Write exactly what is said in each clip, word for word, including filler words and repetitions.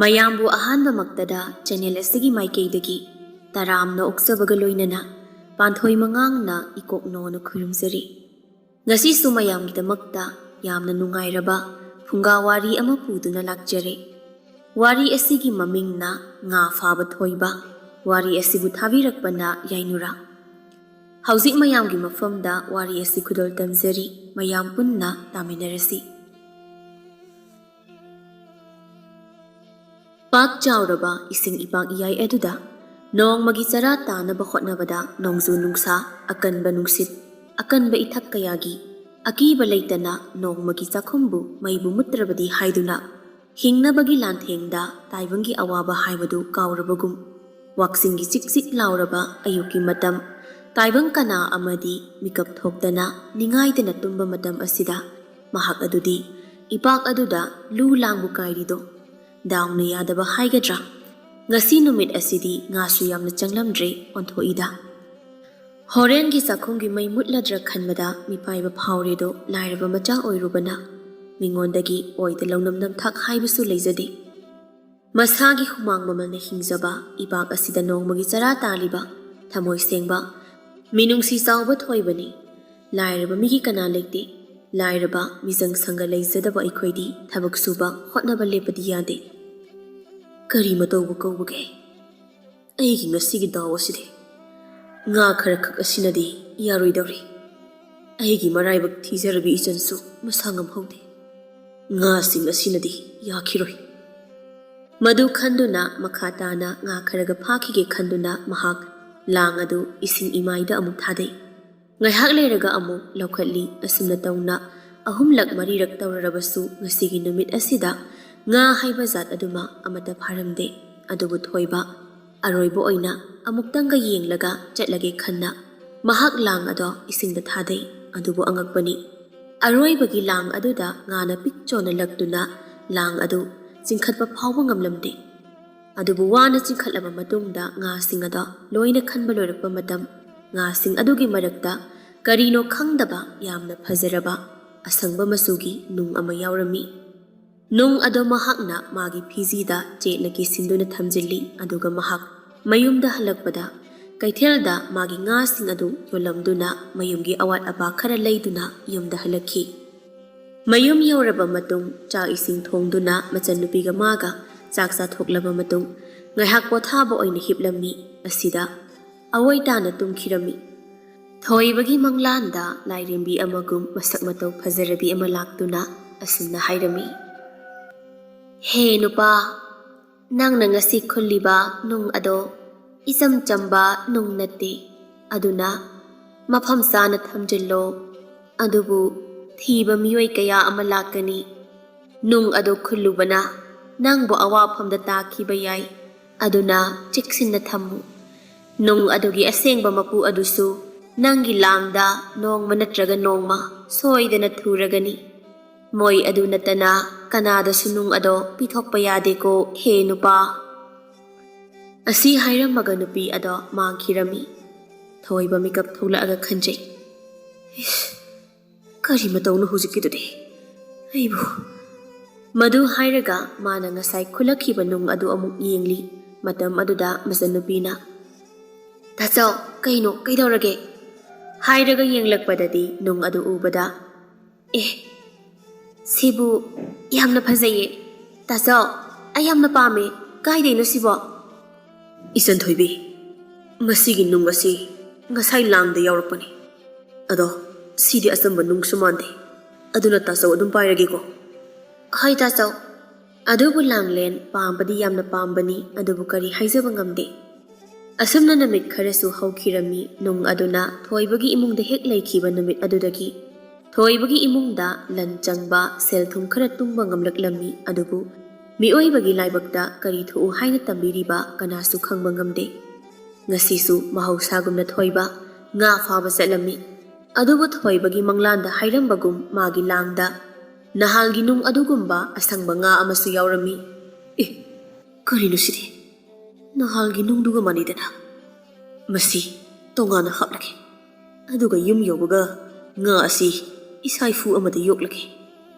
ꯃꯌꯥꯝꯕꯨ ꯑꯍꯥꯟꯕꯃꯛꯇꯗ ꯆꯦꯅꯦꯜ ꯑꯁꯤꯒꯤ ꯃꯥꯏꯀꯩꯗꯒꯤ ꯇꯔꯥꯝꯅ ꯑꯣꯛꯆꯕꯒ ꯂꯣꯏꯅꯅ ꯄꯥꯟꯊꯣꯏ ꯃꯉꯥꯡꯅ ꯏꯀꯣꯛꯅꯣꯅ ꯈꯨꯔꯨꯝꯖꯔꯤ꯫ ꯉꯁꯤꯁꯨ ꯃꯌꯥꯝꯒꯤꯗꯃꯛꯇ ꯌꯥꯝꯅ ꯅꯨꯡꯉꯥꯏꯔꯕ ꯐꯨꯡꯒꯥ ꯋꯥꯔꯤ ꯑꯃ ꯄꯨꯗꯨꯅ ꯂꯥꯛꯆꯔꯦ꯫ ꯋꯥꯔꯤ ꯑꯁꯤꯒꯤ ꯃꯃꯤꯡꯅ ꯉꯥ ꯐꯥꯕ ꯊꯣꯏꯕ꯫ ꯋꯥꯔꯤ ꯑꯁꯤꯕꯨ ꯊꯥꯕꯤꯔꯛꯄꯅ ꯌꯥꯏꯅꯨꯔꯥ꯫ ꯍꯧꯖꯤꯛ ꯃꯌꯥꯝꯒꯤ ꯃꯐꯝꯗ ꯋꯥꯔꯤ ꯑꯁꯤ ꯈꯨꯗꯣꯜ ꯇꯝꯖꯔꯤ, ꯃꯌꯥꯝ ꯄꯨꯟꯅ ꯇꯥꯃꯤꯟꯅꯔꯁꯤ꯫ ꯄꯥꯛ ꯆꯥꯎꯔꯕ ꯏꯁꯤꯡ ꯏꯄꯥꯛ ꯏꯌꯥꯏ ꯑꯗꯨꯗ ꯅꯣꯡꯃꯒꯤ ꯆꯔꯥ ꯇꯥꯅꯕ ꯍꯣꯠꯅꯕꯗ ꯅꯣꯡꯖꯨ ꯅꯨꯡꯁꯥ, ꯑꯀꯟꯕ ꯅꯨꯡꯁꯤꯠ, ꯑꯀꯟꯕ ꯏꯊꯛ ꯀꯌꯥꯒꯤ ꯑꯀꯤꯕ ꯂꯩꯇꯅ ꯅꯣꯡꯃꯒꯤ ꯆꯥꯛꯈꯨꯝꯕꯨ ꯃꯩꯕꯨ ꯃꯨꯠꯇ꯭ꯔꯕꯗꯤ ꯍꯥꯏꯗꯨꯅ ꯍꯤꯡꯅꯕꯒꯤ ꯂꯥꯟꯊꯦꯡꯗ ꯇꯥꯏꯕꯪꯒꯤ ꯑꯋꯥꯕ ꯍꯥꯏꯕꯗꯨ ꯀꯥꯎꯔꯕꯒꯨꯝ, ꯋꯥꯛꯆꯤꯡꯒꯤ ꯆꯤꯛ ꯆꯤꯛ ꯂꯥꯎꯔꯕ ꯑꯌꯨꯛꯀꯤ ꯃꯇꯝ, ꯇꯥꯏꯕꯪ ꯀꯅꯥ ꯑꯃꯗꯤ ꯃꯤꯀꯞ ꯊꯣꯛꯇꯅ ꯅꯤꯡꯉꯥꯏꯗꯅ ꯇꯨꯝꯕ ꯃꯇꯝ ꯑꯁꯤꯗ ꯃꯍꯥꯛ ꯑꯗꯨꯗꯤ ꯏꯄꯥꯛ ꯑꯗꯨꯗ ꯂꯨ ꯂꯥꯡꯕꯨ ꯀꯥꯏꯔꯤꯗꯣ꯫ ꯗꯥꯎꯅ ꯌꯥꯗꯕ ꯍꯥꯏꯒꯗ꯭ꯔꯥ? ꯉꯁꯤ ꯅꯨꯃꯤꯠ ꯑꯁꯤꯗꯤ ꯉꯥꯁꯨ ꯌꯥꯝꯅ ꯆꯪꯂꯝꯗ꯭ꯔꯦ ꯑꯣꯟꯊꯣꯛꯏꯗ꯫ ꯍꯣꯔꯦꯟꯒꯤ ꯆꯥꯛꯈꯨꯝꯒꯤ ꯃꯩ ꯃꯨꯠꯂꯗ꯭ꯔꯥ ꯈꯟꯕꯗ ꯃꯤꯄꯥꯏꯕ ꯐꯥꯎꯔꯦꯗꯣ ꯂꯥꯏꯔꯕ ꯃꯆꯥ ꯑꯣꯏꯔꯨꯕꯅ꯫ ꯃꯤꯉꯣꯟꯗꯒꯤ ꯑꯣꯏꯗ ꯂꯧꯅꯝ ꯅꯝꯊꯥꯛ ꯍꯥꯏꯕꯁꯨ ꯂꯩꯖꯗꯦ꯫ ꯃꯁꯥꯒꯤ ꯍꯨꯃꯥꯡ ꯃꯃꯜꯅ ꯍꯤꯡꯖꯕ ꯏꯄꯥꯛ ꯑꯁꯤꯗ ꯅꯣꯡꯃꯒꯤ ꯆꯔꯥ ꯇꯥꯜꯂꯤꯕ ꯊꯃꯣꯏ ꯁꯦꯡꯕ, ꯃꯤꯅꯨꯡꯁꯤ ꯆꯥꯎꯕ ꯊꯣꯏꯕꯅꯤ꯫ ꯂꯥꯏꯔꯕ ꯃꯤꯒꯤ ꯀꯅꯥ ꯂꯩꯇꯦ? ꯂꯥꯏꯔꯕ ꯃꯤꯆꯪ ꯁꯪꯒ ꯂꯩꯖꯗꯕ ꯑꯩꯈꯣꯏꯗꯤ ꯊꯕꯛ ꯁꯨꯕ ꯍꯣꯠꯅꯕ ꯂꯦꯞꯄꯗꯤ ꯌꯥꯗꯦ꯫ ꯀꯔꯤ ꯃꯇꯧꯕꯨ ꯀꯧꯕꯒꯦ? ꯑꯩꯒꯤ ꯉꯁꯤꯒꯤ ꯗꯥꯎ ꯑꯁꯤꯗꯤ ꯉꯥ ꯈꯔꯈꯛ ꯑꯁꯤꯅꯗꯤ ꯌꯥꯔꯣꯏꯗꯧꯔꯤ꯫ ꯑꯩꯒꯤ ꯃꯔꯥꯏꯕꯛ ꯊꯤꯖꯔꯕꯤ ꯏꯆꯟꯁꯨ ꯃꯁꯥ ꯉꯝꯍꯧꯗꯦ꯫ ꯉꯥꯁꯤꯡ ꯑꯁꯤꯅꯗꯤ ꯌꯥꯈꯤꯔꯣꯏ꯫ ꯃꯗꯨ ꯈꯟꯗꯨꯅ ꯃꯈꯥ ꯇꯥꯅ ꯉꯥ ꯈꯔꯒ ꯐꯥꯈꯤꯒꯦ ꯈꯟꯗꯨꯅ ꯃꯍꯥꯛ ꯂꯥꯡ ꯑꯗꯨ ꯏꯁꯤꯡ ꯏꯃꯥꯏꯗ ꯑꯃꯨꯛ ꯊꯥꯗꯩ꯫ ꯉꯥꯏꯍꯥꯛ ꯂꯩꯔꯒ ꯑꯃꯨꯛ ꯂꯧꯈꯠꯂꯤ꯫ ꯑꯁꯨꯝꯅ ꯇꯧꯅ ꯑꯍꯨꯝꯂꯛ ꯃꯔꯤꯔꯛ ꯇꯧꯔꯔꯕꯁꯨ ꯉꯁꯤꯒꯤ ꯅꯨꯃꯤꯠ ꯑꯁꯤꯗ ꯉꯥ ꯍꯥꯏꯕ ꯖꯥꯠ ꯑꯗꯨꯃ ꯑꯃꯠꯇ ꯐꯥꯔꯝꯗꯦ꯫ ꯑꯗꯨꯕꯨ ꯊꯣꯏꯕ ꯑꯔꯣꯏꯕ ꯑꯣꯏꯅ ꯑꯃꯨꯛꯇꯪꯒ ꯌꯦꯡꯂꯒ ꯆꯠꯂꯒꯦ ꯈꯟꯅ ꯃꯍꯥꯛ ꯂꯥꯡ ꯑꯗꯣ ꯏꯁꯤꯡꯗ ꯊꯥꯗꯩ꯫ ꯑꯗꯨꯕꯨ ꯑꯉꯛꯄꯅꯤ, ꯑꯔꯣꯏꯕꯒꯤ ꯂꯥꯡ ꯑꯗꯨꯗ ꯉꯥꯅ ꯄꯤꯛ ꯆꯣꯟꯅ ꯂꯛꯇꯨꯅ ꯂꯥꯡ ꯑꯗꯨ ꯆꯤꯡꯈꯠꯄ ꯐꯥꯎꯕ ꯉꯝꯂꯝꯗꯦ꯫ ꯑꯗꯨꯕꯨ ꯋꯥꯅ ꯆꯤꯡꯈꯠꯂꯕ ꯃꯇꯨꯡꯗ ꯉꯥꯁꯤꯡ ꯑꯗꯣ ꯂꯣꯏꯅ ꯈꯟꯕ ꯂꯣꯏꯔꯛꯄ ꯃꯇꯝ, ꯉꯥꯁꯤꯡ ꯑꯗꯨꯒꯤ ꯃꯔꯛꯇ ꯀꯔꯤꯅꯣ ꯈꯪꯗꯕ ꯌꯥꯝꯅ ꯐꯖꯔꯕ ꯑꯁꯪꯕ ꯃꯆꯨꯒꯤ ꯅꯨꯡ ꯑꯃ ꯌꯥꯎꯔꯝꯃꯤ꯫ ꯅꯨꯡ ꯑꯗꯣ ꯃꯍꯥꯛꯅ ꯃꯥꯒꯤ ꯐꯤꯖꯤꯗ ꯆꯦꯠꯅ ꯀꯤꯁꯤꯟꯗꯨꯅ ꯊꯝꯖꯤꯜꯂꯤ, ꯑꯗꯨꯒ ꯃꯍꯥꯛ ꯃꯌꯨꯝꯗ ꯍꯜꯂꯛꯄꯗ ꯀꯩꯊꯦꯜꯗ ꯃꯥꯒꯤ ꯉꯥꯁꯤꯡ ꯑꯗꯨ ꯌꯣꯜꯂꯝꯗꯨꯅ ꯃꯌꯨꯝꯒꯤ ꯑꯋꯥꯠ ꯑꯄꯥ ꯈꯔ ꯂꯩꯗꯨꯅ ꯌꯨꯝꯗ ꯍꯜꯂꯛꯈꯤ꯫ ꯃꯌꯨꯝ ꯌꯧꯔꯕ ꯃꯇꯨꯡ ꯆꯥꯛ ꯏꯁꯤꯡ ꯊꯣꯡꯗꯨꯅ ꯃꯆꯟꯅꯨꯄꯤꯒ ꯃꯥꯒ ꯆꯥꯛ ꯆꯥꯊꯣꯛꯂꯕ ꯃꯇꯨꯡ ꯉꯥꯏꯍꯥꯛ ꯄꯣꯊꯥꯕ ꯑꯣꯏꯅ ꯍꯤꯞꯂꯝꯃꯤ꯫ ꯑꯁꯤꯗ ꯑꯋꯣꯏ ꯇꯥꯅ ꯇꯨꯝꯈꯤꯔꯝꯃꯤ꯫ ꯊꯣꯏꯕꯒꯤ ꯃꯪꯂꯥꯟꯗ ꯂꯥꯏꯔꯦꯝꯕꯤ ꯑꯃꯒꯨꯝ ꯃꯁꯛ ꯃꯇꯧ ꯐꯖꯔꯕꯤ ꯑꯃ ꯂꯥꯛꯇꯨꯅ ꯑꯁꯨꯝꯅ ꯍꯥꯏꯔꯝꯃꯤ, "ꯍꯦ ꯅꯨꯄꯥ, ꯅꯪꯅ ꯉꯁꯤ ꯈꯨꯜꯂꯤꯕ ꯅꯨꯡ ꯑꯗꯣ ꯏꯆꯝ ꯆꯝꯕ ꯅꯨꯡ ꯅꯠꯇꯦ꯫ ꯑꯗꯨꯅ ꯃꯐꯝ ꯆꯥꯅ ꯊꯝꯖꯤꯜꯂꯣ꯫ ꯑꯗꯨꯕꯨ ꯊꯤꯕ ꯃꯤꯑꯣꯏ ꯀꯌꯥ ꯑꯃ ꯂꯥꯛꯀꯅꯤ꯫ ꯅꯨꯡ ꯑꯗꯨ ꯈꯨꯜꯂꯨꯕꯅ ꯅꯪꯕꯨ ꯑꯋꯥꯐꯝꯗ ꯇꯥꯈꯤꯕ ꯌꯥꯏ꯫ ꯑꯗꯨꯅ ꯆꯦꯛꯁꯤꯟꯅ ꯊꯝꯃꯨ꯫ ꯅꯨꯡ ꯑꯗꯨꯒꯤ ꯑꯁꯦꯡꯕ ꯃꯄꯨ ꯑꯗꯨꯁꯨ ꯅꯪꯒꯤ ꯂꯥꯡꯗ ꯅꯣꯡꯃ ꯅꯠꯇ꯭ꯔꯒ ꯅꯣꯡꯃ ꯁꯣꯏꯗꯅ ꯊꯨꯔꯒꯅꯤ꯫ ꯃꯣꯏ ꯑꯗꯨ ꯅꯠꯇꯅ ꯀꯅꯥꯗꯁꯨ ꯅꯨꯡ ꯑꯗꯣ ꯄꯤꯊꯣꯛꯄ ꯌꯥꯗꯦꯀꯣ, ꯍꯦ ꯅꯨꯄꯥ"꯫ ꯑꯁꯤ ꯍꯥꯏꯔꯝꯃꯒ ꯅꯨꯄꯤ ꯑꯗꯣ ꯃꯥꯡꯈꯤꯔꯝꯃꯤ꯫ ꯊꯣꯏꯕ ꯃꯤꯀꯞ ꯊꯣꯛꯂꯛꯑꯒ ꯈꯟꯖꯩ, "ꯏꯁ, ꯀꯔꯤ ꯃꯇꯧꯅꯣ ꯍꯧꯖꯤꯛꯀꯤꯗꯨꯗꯤ? ꯑꯩꯕꯨ"꯫ ꯃꯗꯨ ꯍꯥꯏꯔꯒ ꯃꯥꯅ ꯉꯁꯥꯏ ꯈꯨꯜꯂꯛꯈꯤꯕ ꯅꯨꯡ ꯑꯗꯨ ꯑꯃꯨꯛ ꯌꯦꯡꯂꯤ꯫ ꯃꯇꯝ ꯑꯗꯨꯗ ꯃꯆꯟꯅꯨꯄꯤꯅ, "ꯇꯥꯆꯧ, ꯀꯩꯅꯣ? ꯀꯩꯗꯧꯔꯒꯦ?" ꯍꯥꯏꯔꯒ ꯌꯦꯡꯂꯛꯄꯗꯗꯤ ꯅꯨꯡ ꯑꯗꯨ ꯎꯕꯗ, "ꯑꯦ, ꯁꯤꯕꯨ ꯌꯥꯝꯅ ꯐꯖꯩꯌꯦ꯫ ꯇꯥꯆꯧ, ꯑꯩ ꯌꯥꯝꯅ ꯄꯥꯝꯃꯦ꯫ ꯀꯥꯏꯗꯩꯅꯣ ꯁꯤꯕꯣ?" "ꯏꯆꯟ ꯊꯣꯏꯕꯤ, ꯃꯁꯤꯒꯤ ꯅꯨꯡ ꯑꯁꯤ ꯉꯁꯥꯏ ꯂꯥꯡꯗ ꯌꯥꯎꯔꯛꯄꯅꯤ꯫ ꯑꯗꯣ ꯁꯤꯗꯤ ꯑꯆꯝꯕ ꯅꯨꯡꯁꯨ ꯃꯥꯟꯗꯦ꯫ ꯑꯗꯨꯅ ꯇꯥꯆꯧ ꯑꯗꯨꯝ ꯄꯥꯏꯔꯒꯦꯀꯣ?" "ꯍꯣꯏ ꯇꯥꯆꯧ"꯫ ꯑꯗꯨꯕꯨ ꯂꯥꯡꯂꯦꯟ ꯄꯥꯝꯕꯗꯤ ꯌꯥꯝꯅ ꯄꯥꯝꯕꯅꯤ, ꯑꯗꯨꯕꯨ ꯀꯔꯤ ꯍꯥꯏꯖꯕ ꯉꯝꯗꯦ꯫ ꯑꯁꯨꯝꯅ ꯅꯨꯃꯤꯠ ꯈꯔꯁꯨ ꯍꯧꯈꯤꯔꯝꯃꯤ꯫ ꯅꯨꯡ ꯑꯗꯨꯅ ꯊꯣꯏꯕꯒꯤ ꯏꯃꯨꯡꯗ ꯍꯦꯛ ꯂꯩꯈꯤꯕ ꯅꯨꯃꯤꯠ ꯑꯗꯨꯗꯒꯤ ꯊꯣꯏꯕꯒꯤ ꯏꯃꯨꯡꯗ ꯂꯟ ꯆꯪꯕ, ꯁꯦꯜ ꯊꯨꯝ ꯈꯔ ꯇꯨꯡꯕ ꯉꯝꯂꯛꯂꯝꯃꯤ꯫ ꯑꯗꯨꯕꯨ ꯃꯤꯑꯣꯏꯕꯒꯤ ꯂꯥꯏꯕꯛꯇ ꯀꯔꯤ ꯊꯣꯛꯎ ꯍꯥꯏꯅ ꯇꯝꯕꯤꯔꯤꯕ ꯀꯅꯥꯁꯨ ꯈꯪꯕ ꯉꯝꯗꯦ꯫ ꯉꯁꯤꯁꯨ ꯃꯍꯧꯁꯥꯒꯨꯝꯅ ꯊꯣꯏꯕ ꯉꯥ ꯐꯥꯕ ꯆꯠꯂꯝꯃꯤ꯫ ꯑꯗꯨꯕꯨ ꯊꯣꯏꯕꯒꯤ ꯃꯪꯂꯥꯟꯗ ꯍꯥꯏꯔꯝꯕꯒꯨꯝ ꯃꯥꯒꯤ ꯂꯥꯡꯗ ꯅꯍꯥꯜꯒꯤ ꯅꯨꯡ ꯑꯗꯨꯒꯨꯝꯕ ꯑꯁꯪꯕ ꯉꯥ ꯑꯃꯁꯨ ꯌꯥꯎꯔꯝꯃꯤ꯫ "ꯑꯦ, ꯀꯔꯤꯅꯣ ꯁꯤꯗꯤ? ꯅꯍꯥꯜꯒꯤ ꯅꯨꯡꯗꯨꯒ ꯃꯥꯟꯅꯩꯗꯅ꯫ ꯃꯁꯤ ꯇꯣꯉꯥꯟꯅ ꯍꯥꯞꯂꯒꯦ꯫ ꯑꯗꯨꯒ ꯌꯨꯝ ꯌꯧꯕꯒ ꯉꯥ ꯑꯁꯤ ꯏꯁꯥ ꯏꯐꯨ ꯑꯃꯗ ꯌꯣꯛꯂꯒꯦ"꯫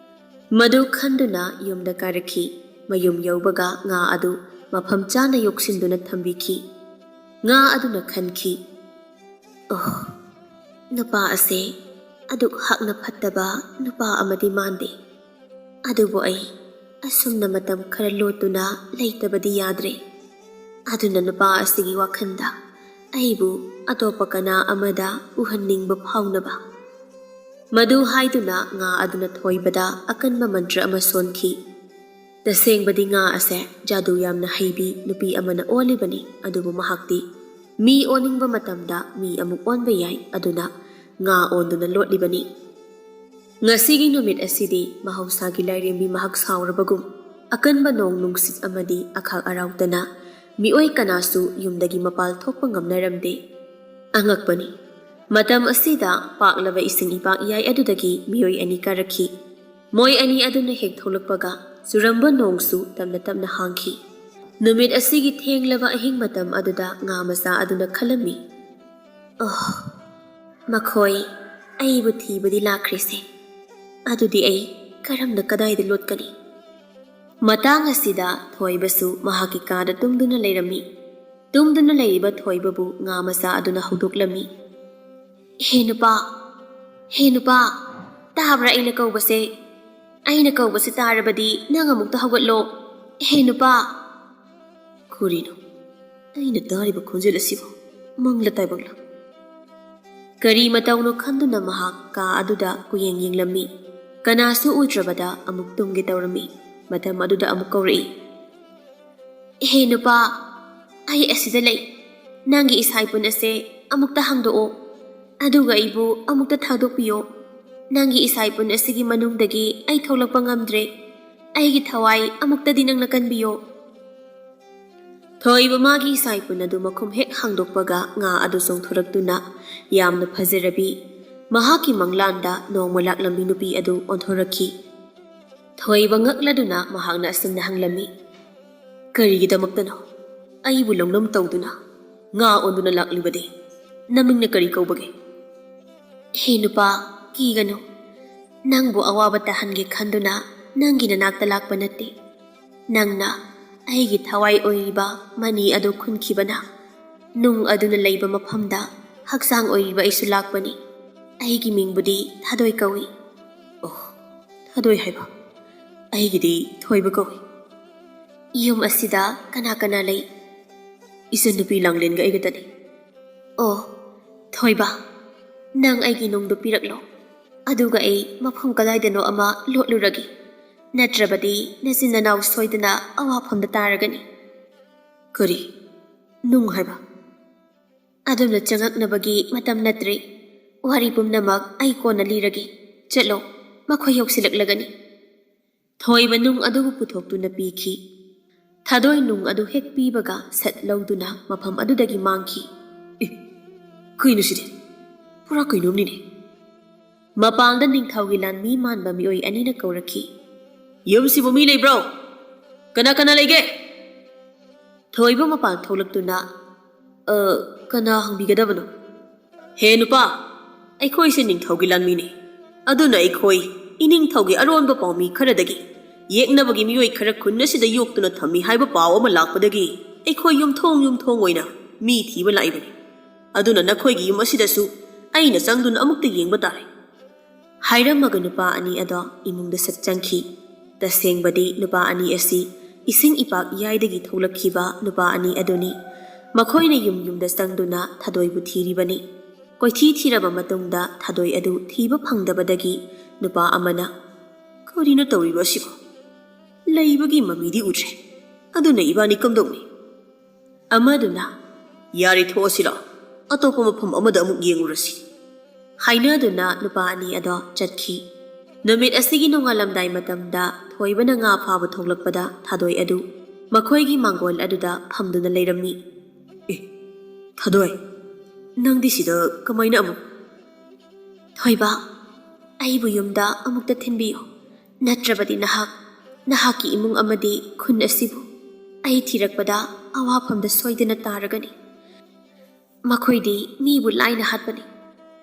ꯃꯗꯨ ꯈꯟꯗꯨꯅ ꯌꯨꯝꯗ ꯀꯥꯔꯛꯈꯤ꯫ ꯃꯌꯨꯝ ꯌꯧꯕꯒ ꯉꯥ ꯑꯗꯨ ꯃꯐꯝ ꯆꯥꯅ ꯌꯣꯛꯁꯤꯟꯗꯨꯅ ꯊꯝꯕꯤꯈꯤ꯫ ꯉꯥ ꯑꯗꯨꯅ ꯈꯟꯈꯤ, "ꯑꯣꯍ, ꯅꯨꯄꯥ ꯑꯁꯦ ꯑꯗꯨꯛ ꯍꯛꯅ ꯐꯠꯇꯕ ꯅꯨꯄꯥ ꯑꯃꯗꯤ ꯃꯥꯟꯗꯦ꯫ ꯑꯗꯨꯕꯨ ꯑꯩ ꯑꯁꯨꯝꯅ ꯃꯇꯝ ꯈꯔ ꯂꯣꯠꯇꯨꯅ ꯂꯩꯇꯕꯗꯤ ꯌꯥꯗ꯭ꯔꯦ꯫ ꯑꯗꯨꯅ ꯅꯨꯄꯥ ꯑꯁꯤꯒꯤ ꯋꯥꯈꯜꯗ ꯑꯩꯕꯨ ꯑꯇꯣꯞꯄ ꯀꯅꯥ ꯑꯃꯗ ꯎꯍꯟꯅꯤꯡꯕ ꯐꯥꯎꯅꯕ"꯫ ꯃꯗꯨ ꯍꯥꯏꯗꯨꯅ ꯉꯥ ꯑꯗꯨꯅ ꯊꯣꯏꯕꯗ ꯑꯀꯟꯕ ꯃꯟꯇ꯭ꯔ ꯑꯃ ꯁꯣꯟꯈꯤ꯫ ꯇꯁꯦꯡꯕꯗꯤ ꯉꯥ ꯑꯁꯦ ꯖꯥꯗꯨ ꯌꯥꯝꯅ ꯍꯩꯕꯤ ꯅꯨꯄꯤ ꯑꯃꯅ ꯑꯣꯜꯂꯤꯕꯅꯤ, ꯑꯗꯨꯕꯨ ꯃꯍꯥꯛꯇꯤ ꯃꯤ ꯑꯣꯟꯅꯤꯡꯕ ꯃꯇꯝꯗ ꯃꯤ ꯑꯃꯨꯛ ꯑꯣꯟꯕ ꯌꯥꯏ, ꯑꯗꯨꯅ ꯉꯥ ꯑꯣꯟꯗꯨꯅ ꯂꯣꯠꯂꯤꯕꯅꯤ꯫ ꯉꯁꯤꯒꯤ ꯅꯨꯃꯤꯠ ꯑꯁꯤꯗꯤ ꯃꯍꯧꯁꯥꯒꯤ ꯂꯥꯏꯔꯦꯝꯕꯤ ꯃꯍꯥꯛ ꯁꯥꯎꯔꯕꯒꯨꯝ, ꯑꯀꯟꯕ ꯅꯣꯡ ꯅꯨꯡꯁꯤꯠ ꯑꯃꯗꯤ ꯑꯈꯥꯛ ꯑꯔꯥꯎꯇꯅ ꯃꯤꯑꯣꯏ ꯀꯅꯥꯁꯨ ꯌꯨꯝꯗꯒꯤ ꯃꯄꯥꯜ ꯊꯣꯛꯄ ꯉꯝꯅꯔꯝꯗꯦ꯫ ꯑꯉꯛꯄꯅꯤ, ꯃꯇꯝ ꯑꯁꯤꯗ ꯄꯥꯛꯂꯕ ꯏꯁꯤꯡ ꯏꯄꯥꯛ ꯏꯌꯥꯏ ꯑꯗꯨꯗꯒꯤ ꯃꯤꯑꯣꯏ ꯑꯅꯤ ꯀꯥꯔꯛꯈꯤ꯫ ꯃꯣꯏ ꯑꯅꯤ ꯑꯗꯨꯅ ꯍꯦꯛ ꯊꯣꯛꯂꯛꯄꯒ ꯆꯨꯔꯝꯕ ꯅꯣꯡꯁꯨ ꯇꯞꯅ ꯇꯞꯅ ꯍꯥꯡꯈꯤ꯫ ꯅꯨꯃꯤꯠ ꯑꯁꯤꯒꯤ ꯊꯦꯡꯂꯕ ꯑꯍꯤꯡ ꯃꯇꯝ ꯑꯗꯨꯗ ꯉꯥ ꯃꯆꯥ ꯑꯗꯨꯅ ꯈꯜꯂꯝꯃꯤ, "ꯑꯣꯍ, ꯃꯈꯣꯏ ꯑꯩꯕꯨ ꯊꯤꯕꯗꯤ ꯂꯥꯛꯈ꯭ꯔꯤꯁꯦ꯫ ꯑꯗꯨꯗꯤ ꯑꯩ ꯀꯔꯝꯅ ꯀꯗꯥꯏꯗ ꯂꯣꯠꯀꯅꯤ?" ꯃꯇꯥꯡ ꯑꯁꯤꯗ ꯊꯣꯏꯕꯁꯨ ꯃꯍꯥꯛꯀꯤ ꯀꯥꯗ ꯇꯨꯝꯗꯨꯅ ꯂꯩꯔꯝꯃꯤ꯫ ꯇꯨꯝꯗꯨꯅ ꯂꯩꯔꯤꯕ ꯊꯣꯏꯕꯕꯨ ꯉꯥ ꯃꯆꯥ ꯑꯗꯨꯅ ꯍꯧꯗꯣꯛꯂꯝꯃꯤ꯫ "ꯍꯦ ꯅꯨꯄꯥ, ꯍꯦ ꯅꯨꯄꯥ, ꯇꯥꯕ꯭ꯔꯥ ꯑꯩꯅ ꯀꯧꯕꯁꯦ? ꯑꯩꯅ ꯀꯧꯕꯁꯦ ꯇꯥꯔꯕꯗꯤ ꯅꯪ ꯑꯃꯨꯛꯇ ꯍꯧꯒꯠꯂꯣ꯫ ꯍꯦ ꯅꯨꯄꯥ!" ꯀꯔꯤꯅꯣ ꯑꯩꯅ ꯇꯥꯔꯤꯕ ꯈꯣꯟꯖꯦꯜ ꯑꯁꯤꯕꯨ? ꯃꯪꯂ ꯇꯥꯏꯕꯪꯂ? ꯀꯔꯤ ꯃꯇꯧꯅꯣ ꯈꯟꯗꯨꯅ ꯃꯍꯥꯛ ꯀꯥ ꯑꯗꯨꯗ ꯀꯨꯌꯦꯡ ꯌꯦꯡꯂꯝꯃꯤ꯫ ꯀꯅꯥꯁꯨ ꯎꯗ꯭ꯔꯕꯗ ꯑꯃꯨꯛ ꯇꯨꯝꯒꯦ ꯇꯧꯔꯝꯃꯤ꯫ ꯃꯇꯝ ꯑꯗꯨꯗ ꯑꯃꯨꯛ ꯀꯧꯔꯛꯏ, "ꯍꯦ ꯅꯨꯄꯥ, ꯑꯩ ꯑꯁꯤꯗ ꯂꯩ꯫ ꯅꯪꯒꯤ ꯏꯁꯥꯏꯄꯨꯟ ꯑꯁꯦ ꯑꯃꯨꯛꯇ ꯍꯥꯡꯗꯣꯛꯑꯣ, ꯑꯗꯨꯒ ꯑꯩꯕꯨ ꯑꯃꯨꯛꯇ ꯊꯥꯗꯣꯛꯄꯤꯌꯣ꯫ ꯅꯪꯒꯤ ꯏꯁꯥꯏꯄꯨꯟ ꯑꯁꯤꯒꯤ ꯃꯅꯨꯡꯗꯒꯤ ꯑꯩ ꯊꯣꯛꯂꯛꯄ ꯉꯝꯗ꯭ꯔꯦ꯫ ꯑꯩꯒꯤ ꯊꯋꯥꯏ ꯑꯃꯨꯛꯇꯗꯤ ꯅꯪꯅ ꯀꯟꯕꯤꯌꯣ"꯫ ꯊꯣꯏꯕ ꯃꯥꯒꯤ ꯏꯁꯥꯏꯄꯨꯟ ꯑꯗꯨ ꯃꯈꯨꯝ ꯍꯦꯛ ꯍꯥꯡꯗꯣꯛꯄꯒ ꯉꯥ ꯑꯗꯨ ꯆꯣꯡꯊꯣꯔꯛꯇꯨꯅ ꯌꯥꯝꯅ ꯐꯖꯔꯕꯤ, ꯃꯍꯥꯛꯀꯤ ꯃꯪꯂꯥꯟꯗ ꯅꯣꯡꯃ ꯂꯥꯛꯂꯝꯃꯤ ꯅꯨꯄꯤ ꯑꯗꯨ ꯑꯣꯟꯊꯣꯔꯛꯈꯤ꯫ ꯊꯣꯏꯕ ꯉꯛꯂꯗꯨꯅ ꯃꯍꯥꯛꯅ ꯑꯁꯨꯝꯅ ꯍꯪꯂꯝꯃꯤ, "ꯀꯔꯤꯒꯤꯗꯃꯛꯇꯅꯣ ꯑꯩꯕꯨ ꯂꯧꯅꯝ ꯇꯧꯗꯨꯅ ꯉꯥ ꯑꯣꯟꯗꯨꯅ ꯂꯥꯛꯂꯤꯕꯗꯤ? ꯅꯃꯤꯡꯅ ꯀꯔꯤ ꯀꯧꯕꯒꯦ?" "ꯍꯦ ꯅꯨꯄꯥ, ꯀꯤꯒꯅꯨ꯫ ꯅꯪꯕꯨ ꯑꯋꯥꯕ ꯇꯥꯍꯟꯒꯦ ꯈꯟꯗꯨꯅ ꯅꯪꯒꯤ ꯅꯅꯥꯛꯇ ꯂꯥꯛꯄ ꯅꯠꯇꯦ꯫ ꯅꯪꯅ ꯑꯩꯒꯤ ꯊꯋꯥꯏ ꯑꯣꯏꯔꯤꯕ ꯃꯅꯤ ꯑꯗꯨ ꯈꯨꯟꯈꯤꯕꯅ ꯅꯨꯡ ꯑꯗꯨꯅ ꯂꯩꯕ ꯃꯐꯝꯗ ꯍꯛꯆꯥꯡ ꯑꯣꯏꯔꯤꯕ ꯑꯩꯁꯨ ꯂꯥꯛꯄꯅꯤ꯫ ꯑꯩꯒꯤ ꯃꯤꯡꯕꯨꯗꯤ ꯊꯥꯗꯣꯏ ꯀꯧꯏ꯫ ꯑꯣ, ꯊꯥꯗꯣꯏ ꯍꯥꯏꯕ? ꯑꯩꯒꯤꯗꯤ ꯊꯣꯏꯕ ꯀꯧꯏ꯫ ꯌꯨꯝ ꯑꯁꯤꯗ ꯀꯅꯥ ꯀꯅꯥ ꯂꯩ? ꯏꯆꯟꯅꯨꯄꯤ ꯂꯥꯡꯂꯦꯟꯒ ꯑꯩꯒꯇꯅꯤ꯫ ꯑꯣ, ꯊꯣꯏꯕ, ꯅꯪ ꯑꯩꯒꯤ ꯅꯨꯡꯗꯨ ꯄꯤꯔꯛꯂꯣ꯫ ꯑꯗꯨꯒ ꯑꯩ ꯃꯐꯝ ꯀꯗꯥꯏꯗꯅꯣ ꯑꯃ ꯂꯣꯠꯂꯨꯔꯒꯦ꯫ ꯅꯠꯇ꯭ꯔꯕꯗꯤ ꯅꯆꯤꯟ ꯅꯅꯥꯎ ꯁꯣꯏꯗꯅ ꯑꯋꯥꯐꯝꯗ ꯇꯥꯔꯒꯅꯤ꯫ ꯀꯔꯤ? ꯅꯨꯡ ꯍꯥꯏꯕ? ꯑꯗꯣꯝꯅ ꯆꯪꯉꯛꯅꯕꯒꯤ ꯃꯇꯝ ꯅꯠꯇ꯭ꯔꯦ꯫ ꯋꯥꯔꯤ ꯄꯨꯝꯅꯃꯛ ꯑꯩ ꯀꯣꯟꯅ ꯂꯤꯔꯒꯦ꯫ ꯆꯠꯂꯣ, ꯃꯈꯣꯏ ꯌꯧꯁꯤꯜꯂꯛꯂꯒꯅꯤ꯫ ꯊꯣꯏꯕ ꯅꯨꯡ ꯑꯗꯨꯕꯨ ꯄꯨꯊꯣꯛꯇꯨꯅ ꯄꯤꯈꯤ꯫ ꯊꯥꯗꯣꯏ ꯅꯨꯡ ꯑꯗꯨ ꯍꯦꯛ ꯄꯤꯕꯒ ꯁꯠ ꯂꯧꯗꯨꯅ ꯃꯐꯝ ꯑꯗꯨꯗꯒꯤ ꯃꯥꯡꯈꯤ꯫ ꯑꯦ, ꯀꯩꯅꯣ ꯁꯤꯗꯤ? ꯄꯨꯔꯥ ꯀꯩꯅꯣꯝꯅꯤꯅꯦ꯫ ꯃꯄꯥꯟꯗ ꯅꯤꯡꯊꯧꯒꯤ ꯂꯥꯟꯃꯤ ꯃꯥꯟꯕ ꯃꯤꯑꯣꯏ ꯑꯅꯤꯅ ꯀꯧꯔꯛꯈꯤ꯫ "ꯌꯨꯝꯁꯤꯕꯨ ꯃꯤ ꯂꯩꯕ꯭ꯔꯣ? ꯀꯅꯥ ꯀꯅꯥ ꯂꯩꯒꯦ?" ꯊꯣꯏꯕ ꯃꯄꯥꯟ ꯊꯣꯛꯂꯛꯇꯨꯅ, "ꯑ, ꯀꯅꯥ ꯍꯪꯕꯤꯒꯗꯕꯅꯣ?" "ꯍꯦ ꯅꯨꯄꯥ, ꯑꯩꯈꯣꯏꯁꯦ ꯅꯤꯡꯊꯧꯒꯤ ꯂꯥꯟꯃꯤꯅꯤ꯫ ꯑꯗꯨꯅ ꯑꯩꯈꯣꯏ ꯏꯅꯤꯡꯊꯧꯒꯤ ꯑꯔꯣꯟꯕ ꯄꯥꯎꯃꯤ ꯈꯔꯗꯒꯤ ꯌꯦꯛꯅꯕꯒꯤ ꯃꯤꯑꯣꯏ ꯈꯔ ꯈꯨꯟ ꯑꯁꯤꯗ ꯌꯣꯛꯇꯨꯅ ꯊꯝꯃꯤ ꯍꯥꯏꯕ ꯄꯥꯎ ꯑꯃ ꯂꯥꯛꯄꯗꯒꯤ ꯑꯩꯈꯣꯏ ꯌꯨꯝꯊꯣꯡ ꯌꯨꯝꯊꯣꯡ ꯑꯣꯏꯅ ꯃꯤ ꯊꯤꯕ ꯂꯥꯛꯏꯕꯅꯤ꯫ ꯑꯗꯨꯅ ꯅꯈꯣꯏꯒꯤ ꯌꯨꯝ ꯑꯁꯤꯗꯁꯨ ꯑꯩꯅ ꯆꯪꯗꯨꯅ ꯑꯃꯨꯛꯇ ꯌꯦꯡꯕ ꯇꯥꯔꯦ꯫" ꯍꯥꯏꯔꯝꯃꯒ ꯅꯨꯄꯥ ꯑꯅꯤ ꯑꯗꯣ ꯏꯃꯨꯡꯗ ꯁꯠ ꯆꯪꯈꯤ꯫ ꯇꯁꯦꯡꯕꯗꯤ ꯅꯨꯄꯥ ꯑꯅꯤ ꯑꯁꯤ ꯏꯁꯤꯡ ꯏꯄꯥꯛ ꯏꯌꯥꯏꯗꯒꯤ ꯊꯣꯛꯂꯛꯈꯤꯕ ꯅꯨꯄꯥ ꯑꯅꯤ ꯑꯗꯨꯅꯤ꯫ ꯃꯈꯣꯏꯅ ꯌꯨꯝ ꯌꯨꯝꯗ ꯆꯪꯗꯨꯅ ꯊꯥꯗꯣꯏꯕꯨ ꯊꯤꯔꯤꯕꯅꯤ꯫ ꯀꯣꯏꯊꯤ ꯊꯤꯔꯕ ꯃꯇꯨꯡꯗ ꯊꯥꯗꯣꯏ ꯑꯗꯨ ꯊꯤꯕ ꯐꯪꯗꯕꯗꯒꯤ ꯅꯨꯄꯥ ꯑꯃꯅ, "ꯀꯔꯤꯅꯣ ꯇꯧꯔꯤꯕ ꯑꯁꯤꯕꯣ? ꯂꯩꯕꯒꯤ ꯃꯃꯤꯗꯤ ꯎꯗ꯭ꯔꯦ꯫ ꯑꯗꯨꯅ ꯏꯕꯥꯅꯤ ꯀꯝꯗꯧꯅꯤ?" ꯑꯃꯗꯨꯅ, "ꯌꯥꯔꯦ, ꯊꯣꯛꯑꯁꯤꯔꯣ? ꯑꯇꯣꯞꯄ ꯃꯐꯝ ꯑꯃꯗ ꯑꯃꯨꯛ ꯌꯦꯡꯉꯨꯔꯁꯤ꯫" ꯍꯥꯏꯅꯗꯨꯅ ꯅꯨꯄꯥ ꯑꯅꯤ ꯑꯗꯣ ꯆꯠꯈꯤ꯫ ꯅꯨꯃꯤꯠ ꯑꯁꯤꯒꯤ ꯅꯣꯡꯉꯥꯜꯂꯝꯗꯥꯏ ꯃꯇꯝꯗ ꯊꯣꯏꯕꯅ ꯉꯥ ꯐꯥꯕ ꯊꯣꯛꯂꯛꯄꯗ ꯊꯥꯗꯣꯏ ꯑꯗꯨ ꯃꯈꯣꯏꯒꯤ ꯃꯥꯡꯒꯣꯜ ꯑꯗꯨꯗ ꯐꯝꯗꯨꯅ ꯂꯩꯔꯝꯃꯤ꯫ "ꯑꯦ, ꯊꯥꯗꯣꯏ, ꯅꯪꯗꯤ ꯁꯤꯗ ꯀꯃꯥꯏꯅ ꯑꯃꯨꯛ?" "ꯊꯣꯏꯕ, ꯑꯩꯕꯨ ꯌꯨꯝꯗ ꯑꯃꯨꯛꯇ ꯊꯤꯟꯕꯤꯌꯨ꯫ ꯅꯠꯇ꯭ꯔꯕꯗꯤ ꯅꯍꯥꯛ, ꯅꯍꯥꯛꯀꯤ ꯏꯃꯨꯡ ꯑꯃꯗꯤ ꯈꯨꯟ ꯑꯁꯤꯕꯨ ꯑꯩ ꯊꯤꯔꯛꯄꯗ ꯑꯋꯥꯐꯝꯗ ꯁꯣꯏꯗꯅ ꯇꯥꯔꯒꯅꯤ꯫ ꯃꯈꯣꯏꯗꯤ ꯃꯤꯕꯨ ꯂꯥꯏꯅ ꯍꯥꯠꯄꯅꯤ꯫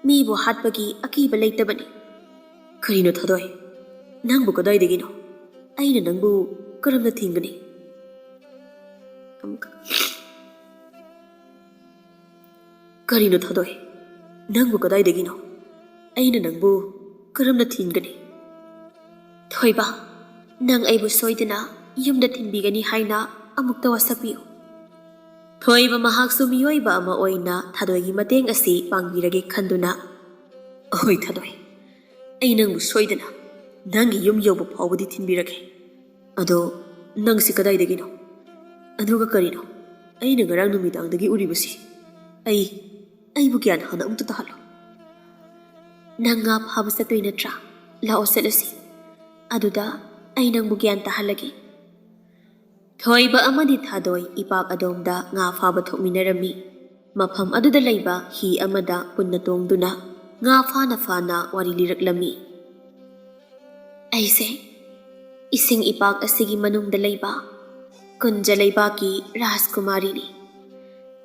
ꯃꯤꯕꯨ ꯍꯥꯠꯄꯒꯤ ꯑꯀꯤꯕ ꯂꯩꯇꯕꯅꯤ꯫" ꯀꯔꯤꯅꯣ ꯊꯥꯗꯣꯏ? ꯅꯪꯕꯨ ꯀꯗꯥꯏꯗꯒꯤꯅꯣ? ꯑꯩꯅ ꯅꯪꯕꯨ ꯀꯔꯝꯅ ꯊꯤꯡꯒꯅꯤ? ꯑꯃꯨꯛꯀ꯫ ꯀꯔꯤꯅꯣ ꯊꯥꯗꯣꯏ? ꯅꯪꯕꯨ ꯀꯗꯥꯏꯗꯒꯤꯅꯣ? ꯑꯩꯅ ꯅꯪꯕꯨ ꯀꯔꯝꯅ ꯊꯤꯡꯒꯅꯤ? ꯊꯣꯏꯕ, ꯅꯪ ꯑꯩꯕꯨ ꯁꯣꯏꯗꯅ ꯌꯨꯝꯗ ꯊꯤꯟꯕꯤꯒꯅꯤ ꯍꯥꯏꯅ ꯑꯃꯨꯛꯇ ꯋꯥꯁꯛꯄꯤꯌꯨ꯫ ꯊꯣꯏꯕ ꯃꯍꯥꯛꯁꯨ ꯃꯤꯑꯣꯏꯕ ꯑꯃ ꯑꯣꯏꯅ ꯊꯥꯗꯣꯏꯒꯤ ꯃꯇꯦꯡ ꯑꯁꯤ ꯄꯥꯡꯕꯤꯔꯒꯦ ꯈꯟꯗꯨꯅ, "ꯑꯍꯣꯏ ꯊꯥꯗꯣꯏ, ꯑꯩ ꯅꯪꯕꯨ ꯁꯣꯏꯗꯅ ꯅꯪꯒꯤ ꯌꯨꯝ ꯌꯧꯕ ꯐꯥꯎꯕꯗꯤ ꯊꯤꯟꯕꯤꯔꯒꯦ꯫ ꯑꯗꯣ ꯅꯪꯁꯤ ꯀꯗꯥꯏꯗꯒꯤꯅꯣ? ꯑꯗꯨꯒ ꯀꯔꯤꯅꯣ ꯑꯩꯅ ꯉꯔꯥꯡ ꯅꯨꯃꯤꯗꯥꯡꯗꯒꯤ ꯎꯔꯤꯕꯁꯤ? ꯑꯩ, ꯑꯩꯕꯨ ꯒ꯭ꯌꯥꯟ ꯍꯥꯟꯅ ꯑꯃꯨꯛꯇ ꯇꯥꯍꯜꯂꯣ꯫" "ꯅꯪ ꯉꯥ ꯐꯥꯕ ꯆꯠꯇꯣꯏ ꯅꯠꯇ꯭ꯔꯥ? ꯂꯥꯛꯑꯣ ꯆꯠꯂꯁꯤ꯫ ꯑꯗꯨꯗ ꯑꯩ ꯅꯪꯕꯨ ꯒ꯭ꯌꯥꯟ ꯇꯥꯍꯜꯂꯒꯦ꯫" ꯊꯣꯏꯕ ꯑꯃꯗꯤ ꯊꯥꯗꯣꯏ ꯏꯄꯥꯛ ꯑꯗꯣꯝꯗ ꯉꯥ ꯐꯥꯕ ꯊꯣꯛꯃꯤꯟꯅꯔꯝꯃꯤ꯫ ꯃꯐꯝ ꯑꯗꯨꯗ ꯂꯩꯕ ꯍꯤ ꯑꯃꯗ ꯄꯨꯟꯅ ꯇꯣꯡꯗꯨꯅ ꯉꯥ ꯐꯥꯅ ꯐꯥꯅ ꯋꯥꯔꯤ ꯂꯤꯔꯛꯂꯝꯃꯤ꯫ "ꯑꯩꯁꯦ ꯏꯁꯤꯡ ꯏꯄꯥꯛ ꯑꯁꯤꯒꯤ ꯃꯅꯨꯡꯗ ꯂꯩꯕ ꯀꯨꯟꯖ ꯂꯩꯕꯥꯛꯀꯤ ꯔꯥꯖꯀꯨꯃꯥꯔꯤꯅꯤ꯫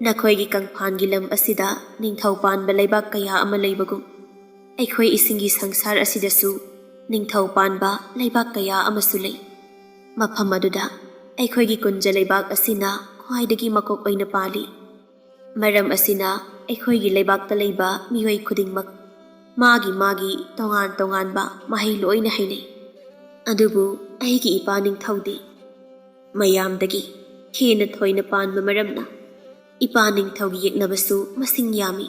ꯅꯈꯣꯏꯒꯤ ꯀꯪꯐꯥꯟꯒꯤ ꯂꯝ ꯑꯁꯤꯗ ꯅꯤꯡꯊꯧ ꯄꯥꯟꯕ ꯂꯩꯕꯥꯛ ꯀꯌꯥ ꯑꯃ ꯂꯩꯕꯒꯨꯝ, ꯑꯩꯈꯣꯏ ꯏꯁꯤꯡꯒꯤ ꯁꯪꯁꯥꯔ ꯑꯁꯤꯗꯁꯨ ꯅꯤꯡꯊꯧ ꯄꯥꯟꯕ ꯂꯩꯕꯥꯛ ꯀꯌꯥ ꯑꯃꯁꯨ ꯂꯩ꯫ ꯃꯐꯝ ꯑꯗꯨꯗ ꯑꯩꯈꯣꯏꯒꯤ ꯀꯨꯟꯖ ꯂꯩꯕꯥꯛ ꯑꯁꯤꯅ ꯈ꯭ꯋꯥꯏꯗꯒꯤ ꯃꯀꯣꯛ ꯑꯣꯏꯅ ꯄꯥꯜꯂꯤ꯫ ꯃꯔꯝ ꯑꯁꯤꯅ ꯑꯩꯈꯣꯏꯒꯤ ꯂꯩꯕꯥꯛꯇ ꯂꯩꯕ ꯃꯤꯑꯣꯏ ꯈꯨꯗꯤꯡꯃꯛ ꯃꯥꯒꯤ ꯃꯥꯒꯤ ꯇꯣꯉꯥꯟ ꯇꯣꯉꯥꯟꯕ ꯃꯍꯩ ꯂꯣꯏꯅ ꯍꯩꯅꯩ꯫ ꯑꯗꯨꯕꯨ ꯑꯩꯒꯤ ꯏꯄꯥ ꯅꯤꯡꯊꯧꯗꯤ ꯃꯌꯥꯝꯗꯒꯤ ꯍꯦꯟꯅ ꯊꯣꯏꯅ ꯄꯥꯟꯕ ꯃꯔꯝꯅ ꯏꯄꯥ ꯅꯤꯡꯊꯧꯒꯤ ꯌꯦꯛꯅꯕꯁꯨ ꯃꯁꯤꯡ ꯌꯥꯝꯃꯤ꯫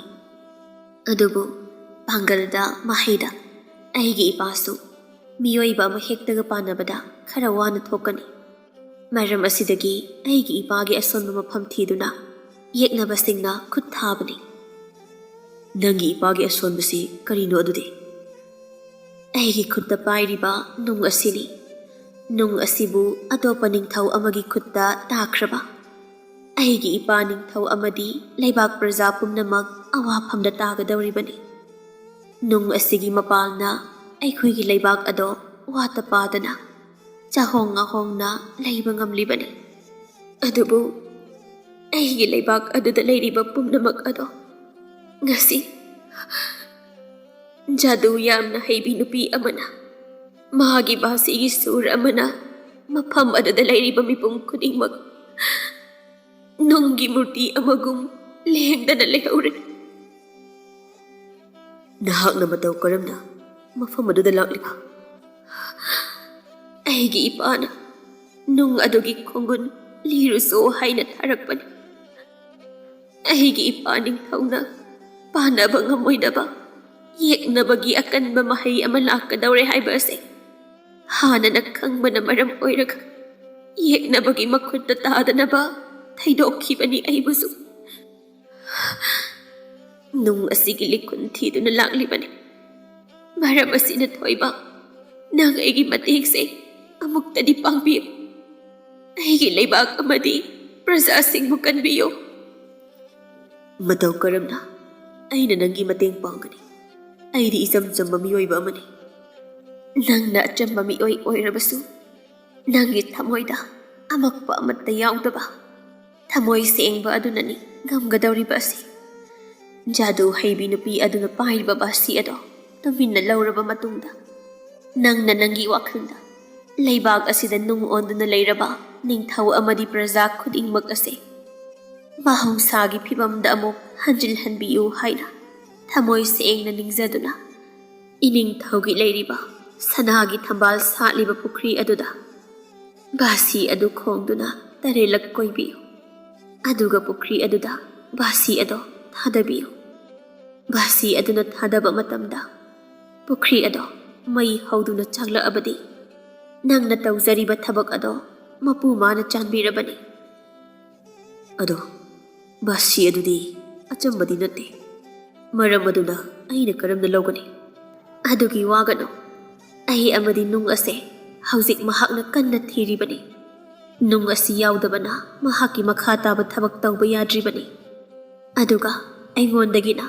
ꯑꯗꯨꯕꯨ ꯄꯥꯡꯒꯜꯗ, ꯃꯍꯩꯗ ꯑꯩꯒꯤ ꯏꯄꯥꯁꯨ ꯃꯤꯑꯣꯏꯕ ꯑꯃ ꯍꯦꯛꯇꯒ ꯄꯥꯟꯅꯕꯗ ꯈꯔ ꯋꯥꯅ ꯊꯣꯛꯀꯅꯤ꯫ ꯃꯔꯝ ꯑꯁꯤꯗꯒꯤ ꯑꯩꯒꯤ ꯏꯄꯥꯒꯤ ꯑꯁꯣꯟꯕ ꯃꯐꯝ ꯊꯤꯗꯨꯅ ꯌꯦꯛꯅꯕꯁꯤꯡꯅ ꯈꯨꯠ ꯊꯥꯕꯅꯤ꯫" "ꯅꯪꯒꯤ ꯏꯄꯥꯒꯤ ꯑꯁꯣꯟꯕꯁꯤ ꯀꯔꯤꯅꯣ ꯑꯗꯨꯗꯤ?" "ꯑꯩꯒꯤ ꯈꯨꯠꯇ ꯄꯥꯏꯔꯤꯕ ꯅꯨꯡ ꯑꯁꯤꯅꯤ꯫ ꯅꯨꯡ ꯑꯁꯤꯕꯨ ꯑꯇꯣꯞꯄ ꯅꯤꯡꯊꯧ ꯑꯃꯒꯤ ꯈꯨꯠꯇ ꯇꯥꯈ꯭ꯔꯕ, ꯑꯩꯒꯤ ꯏꯄꯥ ꯅꯤꯡꯊꯧ ꯑꯃꯗꯤ ꯂꯩꯕꯥꯛ ꯄ꯭ꯔꯖꯥ ꯄꯨꯝꯅꯃꯛ ꯑꯋꯥꯐꯝꯗ ꯇꯥꯒꯗꯧꯔꯤꯕꯅꯤ꯫ ꯅꯨꯡ ꯑꯁꯤꯒꯤ ꯃꯄꯥꯜꯅ ꯑꯩꯈꯣꯏꯒꯤ ꯂꯩꯕꯥꯛ ꯑꯗꯣ ꯋꯥꯠꯇ ꯄꯥꯗꯅ, ꯆꯥꯍꯣꯡ ꯉꯥꯍꯣꯡꯅ ꯂꯩꯕ ꯉꯝꯂꯤꯕꯅꯤ꯫ ꯑꯗꯨꯕꯨ ꯑꯩꯒꯤ ꯂꯩꯕꯥꯛ ꯑꯗꯨꯗ ꯂꯩꯔꯤꯕ ꯄꯨꯝꯅꯃꯛ ꯑꯗꯣ ꯉꯁꯤ ꯖꯥꯗꯨ ꯌꯥꯝꯅ ꯍꯩꯕꯤ ꯅꯨꯄꯤ ꯑꯃꯅ ꯃꯥꯒꯤ ꯕꯥꯁꯤꯒꯤ ꯁꯨꯔ ꯑꯃꯅ ꯃꯐꯝ ꯑꯗꯨꯗ ꯂꯩꯔꯤꯕ ꯃꯤꯄꯨꯝ ꯈꯨꯗꯤꯡꯃꯛ ꯅꯨꯡꯒꯤ ꯃꯨꯔꯇꯤ ꯑꯃꯒꯨꯝ ꯂꯦꯡꯗꯅ ꯂꯩꯍꯧꯔꯦ꯫ ꯅꯍꯥꯛꯅ ꯃꯇꯧ ꯀꯔꯝꯅ ꯃꯐꯝ ꯑꯗꯨꯗ ꯂꯥꯛꯂꯤꯕ? ꯑꯩꯒꯤ ꯏꯄꯥꯅ ꯅꯨꯡ ꯑꯗꯨꯒꯤ ꯈꯣꯡꯒꯨꯟ ꯂꯤꯔꯨꯆꯣ ꯍꯥꯏꯅ ꯊꯥꯔꯛꯄꯅꯤ꯫ ꯑꯩꯒꯤ ꯏꯄꯥ ꯅꯤꯡꯊꯧꯅ ꯄꯥꯟꯅꯕ ꯉꯝꯃꯣꯏꯗꯕ ꯌꯦꯛꯅꯕꯒꯤ ꯑꯀꯟꯕ ꯃꯍꯩ ꯑꯃ ꯂꯥꯛꯀꯗꯧꯔꯦ ꯍꯥꯏꯕ ꯑꯁꯦ ꯍꯥꯟꯅꯅ ꯈꯪꯕꯅ ꯃꯔꯝ ꯑꯣꯏꯔꯒ ꯌꯦꯛꯅꯕꯒꯤ ꯃꯈꯨꯠꯇ ꯇꯥꯗꯅꯕ ꯊꯩꯗꯣꯛꯈꯤꯕꯅꯤ ꯑꯩꯕꯨꯁꯨ꯫ ꯅꯨꯡ ꯑꯁꯤꯒꯤ ꯂꯤꯈꯨꯟ ꯊꯤꯗꯨꯅ ꯂꯥꯛꯂꯤꯕꯅꯤ꯫ ꯃꯔꯝ ꯑꯁꯤꯅ ꯊꯣꯏꯕ, ꯅꯪ ꯑꯩꯒꯤ ꯃꯇꯦꯡꯁꯦ ꯑꯃꯨꯛꯇꯗꯤ ꯄꯥꯡꯕꯤꯌꯨ꯫ ꯑꯩꯒꯤ ꯂꯩꯕꯥꯛ ꯑꯃꯗꯤ ꯄ꯭ꯔꯖꯥꯁꯤꯡꯕꯨ ꯀꯟꯕꯤꯌꯨ꯫ ꯃꯇꯧ ꯀꯔꯝꯅ ꯑꯩꯅ ꯅꯪꯒꯤ ꯃꯇꯦꯡ ꯄꯥꯡꯒꯅꯤ? ꯑꯩꯗꯤ ꯏꯆꯝ ꯆꯝꯕ ꯃꯤꯑꯣꯏꯕ ꯑꯃꯅꯤ꯫ ꯅꯪꯅ ꯑꯆꯝꯕ ꯃꯤꯑꯣꯏ ꯑꯣꯏꯔꯕꯁꯨ, ꯅꯪꯒꯤ ꯊꯃꯣꯏꯗ ꯑꯃꯛꯄ ꯑꯃꯠꯇ ꯌꯥꯎꯗꯕ ꯊꯃꯣꯏ ꯁꯦꯡꯕ ꯑꯗꯨꯅꯅꯤ ꯉꯝꯒꯗꯧꯔꯤꯕ ꯑꯁꯤ꯫ ꯖꯥꯗꯨ ꯍꯩꯕꯤ ꯅꯨꯄꯤ ꯑꯗꯨꯅ ꯄꯥꯏꯔꯤꯕ ꯕꯥꯁꯤ ꯑꯗꯣ ꯇꯨꯃꯤꯟꯅ ꯂꯧꯔꯕ ꯃꯇꯨꯡꯗ, ꯅꯪꯅ ꯅꯪꯒꯤ ꯋꯥꯈꯜꯗ ꯂꯩꯕꯥꯛ ꯑꯁꯤꯗ ꯅꯨꯡ ꯑꯣꯟꯗꯨꯅ ꯂꯩꯔꯕ ꯅꯤꯡꯊꯧ ꯑꯃꯗꯤ ꯄ꯭ꯔꯖꯥ ꯈꯨꯗꯤꯡꯃꯛ ꯑꯁꯦ ꯃꯍꯧꯁꯥꯒꯤ ꯐꯤꯕꯝꯗ ꯑꯃꯨꯛ ꯍꯟꯖꯤꯜꯍꯟꯕꯤꯌꯨ ꯍꯥꯏꯅ ꯊꯃꯣꯏ ꯁꯦꯡꯅ ꯅꯤꯡꯖꯗꯨꯅ, ꯏꯅꯤꯡꯊꯧꯒꯤ ꯂꯩꯔꯤꯕ ꯁꯅꯥꯒꯤ ꯊꯝꯕꯥꯜ ꯁꯥꯠꯂꯤꯕ ꯄꯨꯈ꯭ꯔꯤ ꯑꯗꯨꯗ ꯕꯥꯁꯤ ꯑꯗꯨ ꯈꯣꯡꯗꯨꯅ ꯇꯔꯦꯠꯂꯛ ꯀꯣꯏꯕꯤꯌꯨ꯫ ꯑꯗꯨꯒ ꯄꯨꯈ꯭ꯔꯤ ꯑꯗꯨꯗ ꯕꯥꯁꯤ ꯑꯗꯣ ꯊꯥꯗꯕꯤꯌꯨ꯫ ꯕꯥꯁꯤ ꯑꯗꯨꯅ ꯊꯥꯗꯕ ꯃꯇꯝꯗ ꯄꯨꯈ꯭ꯔꯤ ꯑꯗꯣ ꯃꯩ ꯍꯧꯗꯨꯅ ꯆꯥꯛꯂꯛꯑꯕꯗꯤ ꯅꯪꯅ ꯇꯧꯖꯔꯤꯕ ꯊꯕꯛ ꯑꯗꯣ ꯃꯄꯨ ꯃꯥꯅ ꯆꯥꯟꯕꯤꯔꯕꯅꯤ꯫ ꯑꯗꯣ ꯕꯥꯁꯤ ꯑꯗꯨꯗꯤ ꯑꯆꯝꯕꯗꯤ ꯅꯠꯇꯦ꯫ ꯃꯔꯝ ꯑꯗꯨꯅ ꯑꯩꯅ ꯀꯔꯝꯅ ꯂꯧꯒꯅꯤ? ꯑꯗꯨꯒꯤ ꯋꯥꯒꯅꯨ꯫ ꯑꯩ ꯑꯃꯗꯤ ꯅꯨꯡ ꯑꯁꯦ ꯍꯧꯖꯤꯛ ꯃꯍꯥꯛꯅ ꯀꯟꯅ ꯊꯤꯔꯤꯕꯅꯤ꯫ ꯅꯨꯡ ꯑꯁꯤ ꯌꯥꯎꯗꯕꯅ ꯃꯍꯥꯛꯀꯤ ꯃꯈꯥ ꯇꯥꯕ ꯊꯕꯛ ꯇꯧꯕ ꯌꯥꯗ꯭ꯔꯤꯕꯅꯤ꯫ ꯑꯗꯨꯒ ꯑꯩꯉꯣꯟꯗꯒꯤꯅ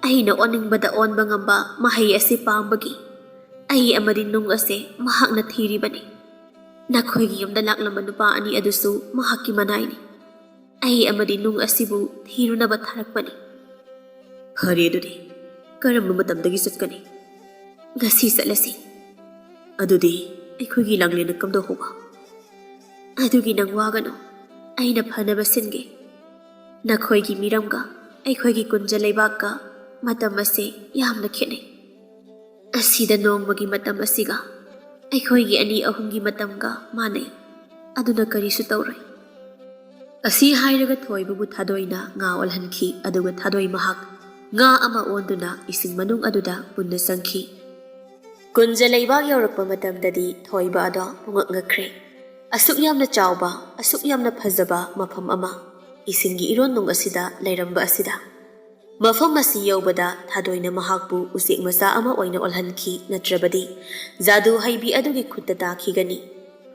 ꯑꯩꯅ ꯑꯣꯟꯅꯤꯡꯕꯗ ꯑꯣꯟꯕ ꯉꯝꯕ ꯃꯍꯩ ꯑꯁꯤ ꯄꯥꯝꯕꯒꯤ ꯑꯩ ꯑꯃꯗꯤ ꯅꯨꯡ ꯑꯁꯦ ꯃꯍꯥꯛꯅ ꯊꯤꯔꯤꯕꯅꯤ꯫ ꯅꯈꯣꯏꯒꯤ ꯌꯨꯝꯗ ꯂꯥꯛꯂꯝꯕ ꯅꯨꯄꯥ ꯑꯅꯤ ꯑꯗꯨꯁꯨ ꯃꯍꯥꯛꯀꯤ ꯃꯅꯥꯏꯅꯤ꯫ ꯑꯩ ꯑꯃꯗꯤ ꯅꯨꯡ ꯑꯁꯤꯕꯨ ꯊꯤꯔꯨꯅꯕ ꯊꯥꯔꯛꯄꯅꯤ꯫ ꯐꯔꯦ ꯑꯗꯨꯗꯤ, "ꯀꯔꯝꯕ ꯃꯇꯝꯗꯒꯤ ꯆꯠꯀꯅꯤ?" "ꯉꯁꯤ ꯆꯠꯂꯁꯤ꯫ ꯑꯗꯨꯗꯤ ꯑꯩꯈꯣꯏꯒꯤ ꯂꯥꯡꯂꯦꯟꯗ ꯀꯝꯗꯧꯍꯧꯕ?" "ꯑꯗꯨꯒꯤ ꯅꯪ ꯋꯥꯒꯅꯨ, ꯑꯩꯅ ꯐꯅꯕ ꯁꯤꯟꯒꯦ꯫ ꯅꯈꯣꯏꯒꯤ ꯃꯤꯔꯝꯒ ꯑꯩꯈꯣꯏꯒꯤ ꯀꯨꯟꯖ ꯂꯩꯕꯥꯛꯀ ꯃꯇꯝ ꯑꯁꯦ ꯌꯥꯝꯅ ꯈꯦꯠꯅꯩ꯫ ꯑꯁꯤꯗ ꯅꯣꯡꯃꯒꯤ ꯃꯇꯝ ꯑꯁꯤꯒ ꯑꯩꯈꯣꯏꯒꯤ ꯑꯅꯤ ꯑꯍꯨꯝꯒꯤ ꯃꯇꯝꯒ ꯃꯥꯟꯅꯩ꯫ ꯑꯗꯨꯅ ꯀꯔꯤꯁꯨ ꯇꯧꯔꯣꯏ꯫" ꯑꯁꯤ ꯍꯥꯏꯔꯒ ꯊꯣꯏꯕꯕꯨ ꯊꯥꯗꯣꯏꯅ ꯉꯥ ꯑꯣꯜꯍꯟꯈꯤ, ꯑꯗꯨꯒ ꯊꯥꯗꯣꯏ ꯃꯍꯥꯛ ꯉꯥ ꯑꯃ ꯑꯣꯟꯗꯨꯅ ꯏꯁꯤꯡ ꯃꯅꯨꯡ ꯑꯗꯨꯗ ꯄꯨꯟꯅ ꯆꯪꯈꯤ꯫ ꯀꯨꯟꯖ ꯂꯩꯕꯥꯛ ꯌꯧꯔꯛꯄ ꯃꯇꯝꯗꯗꯤ ꯊꯣꯏꯕ ꯑꯗꯣ ꯄꯨꯡꯉꯛ ꯉꯛꯈ꯭ꯔꯦ꯫ ꯑꯁꯨꯛ ꯌꯥꯝꯅ ꯆꯥꯎꯕ, ꯑꯁꯨꯛ ꯌꯥꯝꯅ ꯐꯖꯕ ꯃꯐꯝ ꯑꯃ, ꯏꯁꯤꯡꯒꯤ ꯏꯔꯣꯟꯅꯨꯡ ꯑꯁꯤꯗ ꯂꯩꯔꯝꯕ ꯑꯁꯤꯗ꯫ ꯃꯐꯝ ꯑꯁꯤ ꯌꯧꯕꯗ ꯊꯥꯗꯣꯏꯅ ꯃꯍꯥꯛꯄꯨ ꯎꯆꯦꯛ ꯃꯆꯥ ꯑꯃ ꯑꯣꯏꯅ ꯑꯣꯜꯍꯟꯈꯤ, ꯅꯠꯇ꯭ꯔꯕꯗꯤ ꯖꯥꯗꯨ ꯍꯩꯕꯤ ꯑꯗꯨꯒꯤ ꯈꯨꯠꯇ ꯇꯥꯈꯤꯒꯅꯤ꯫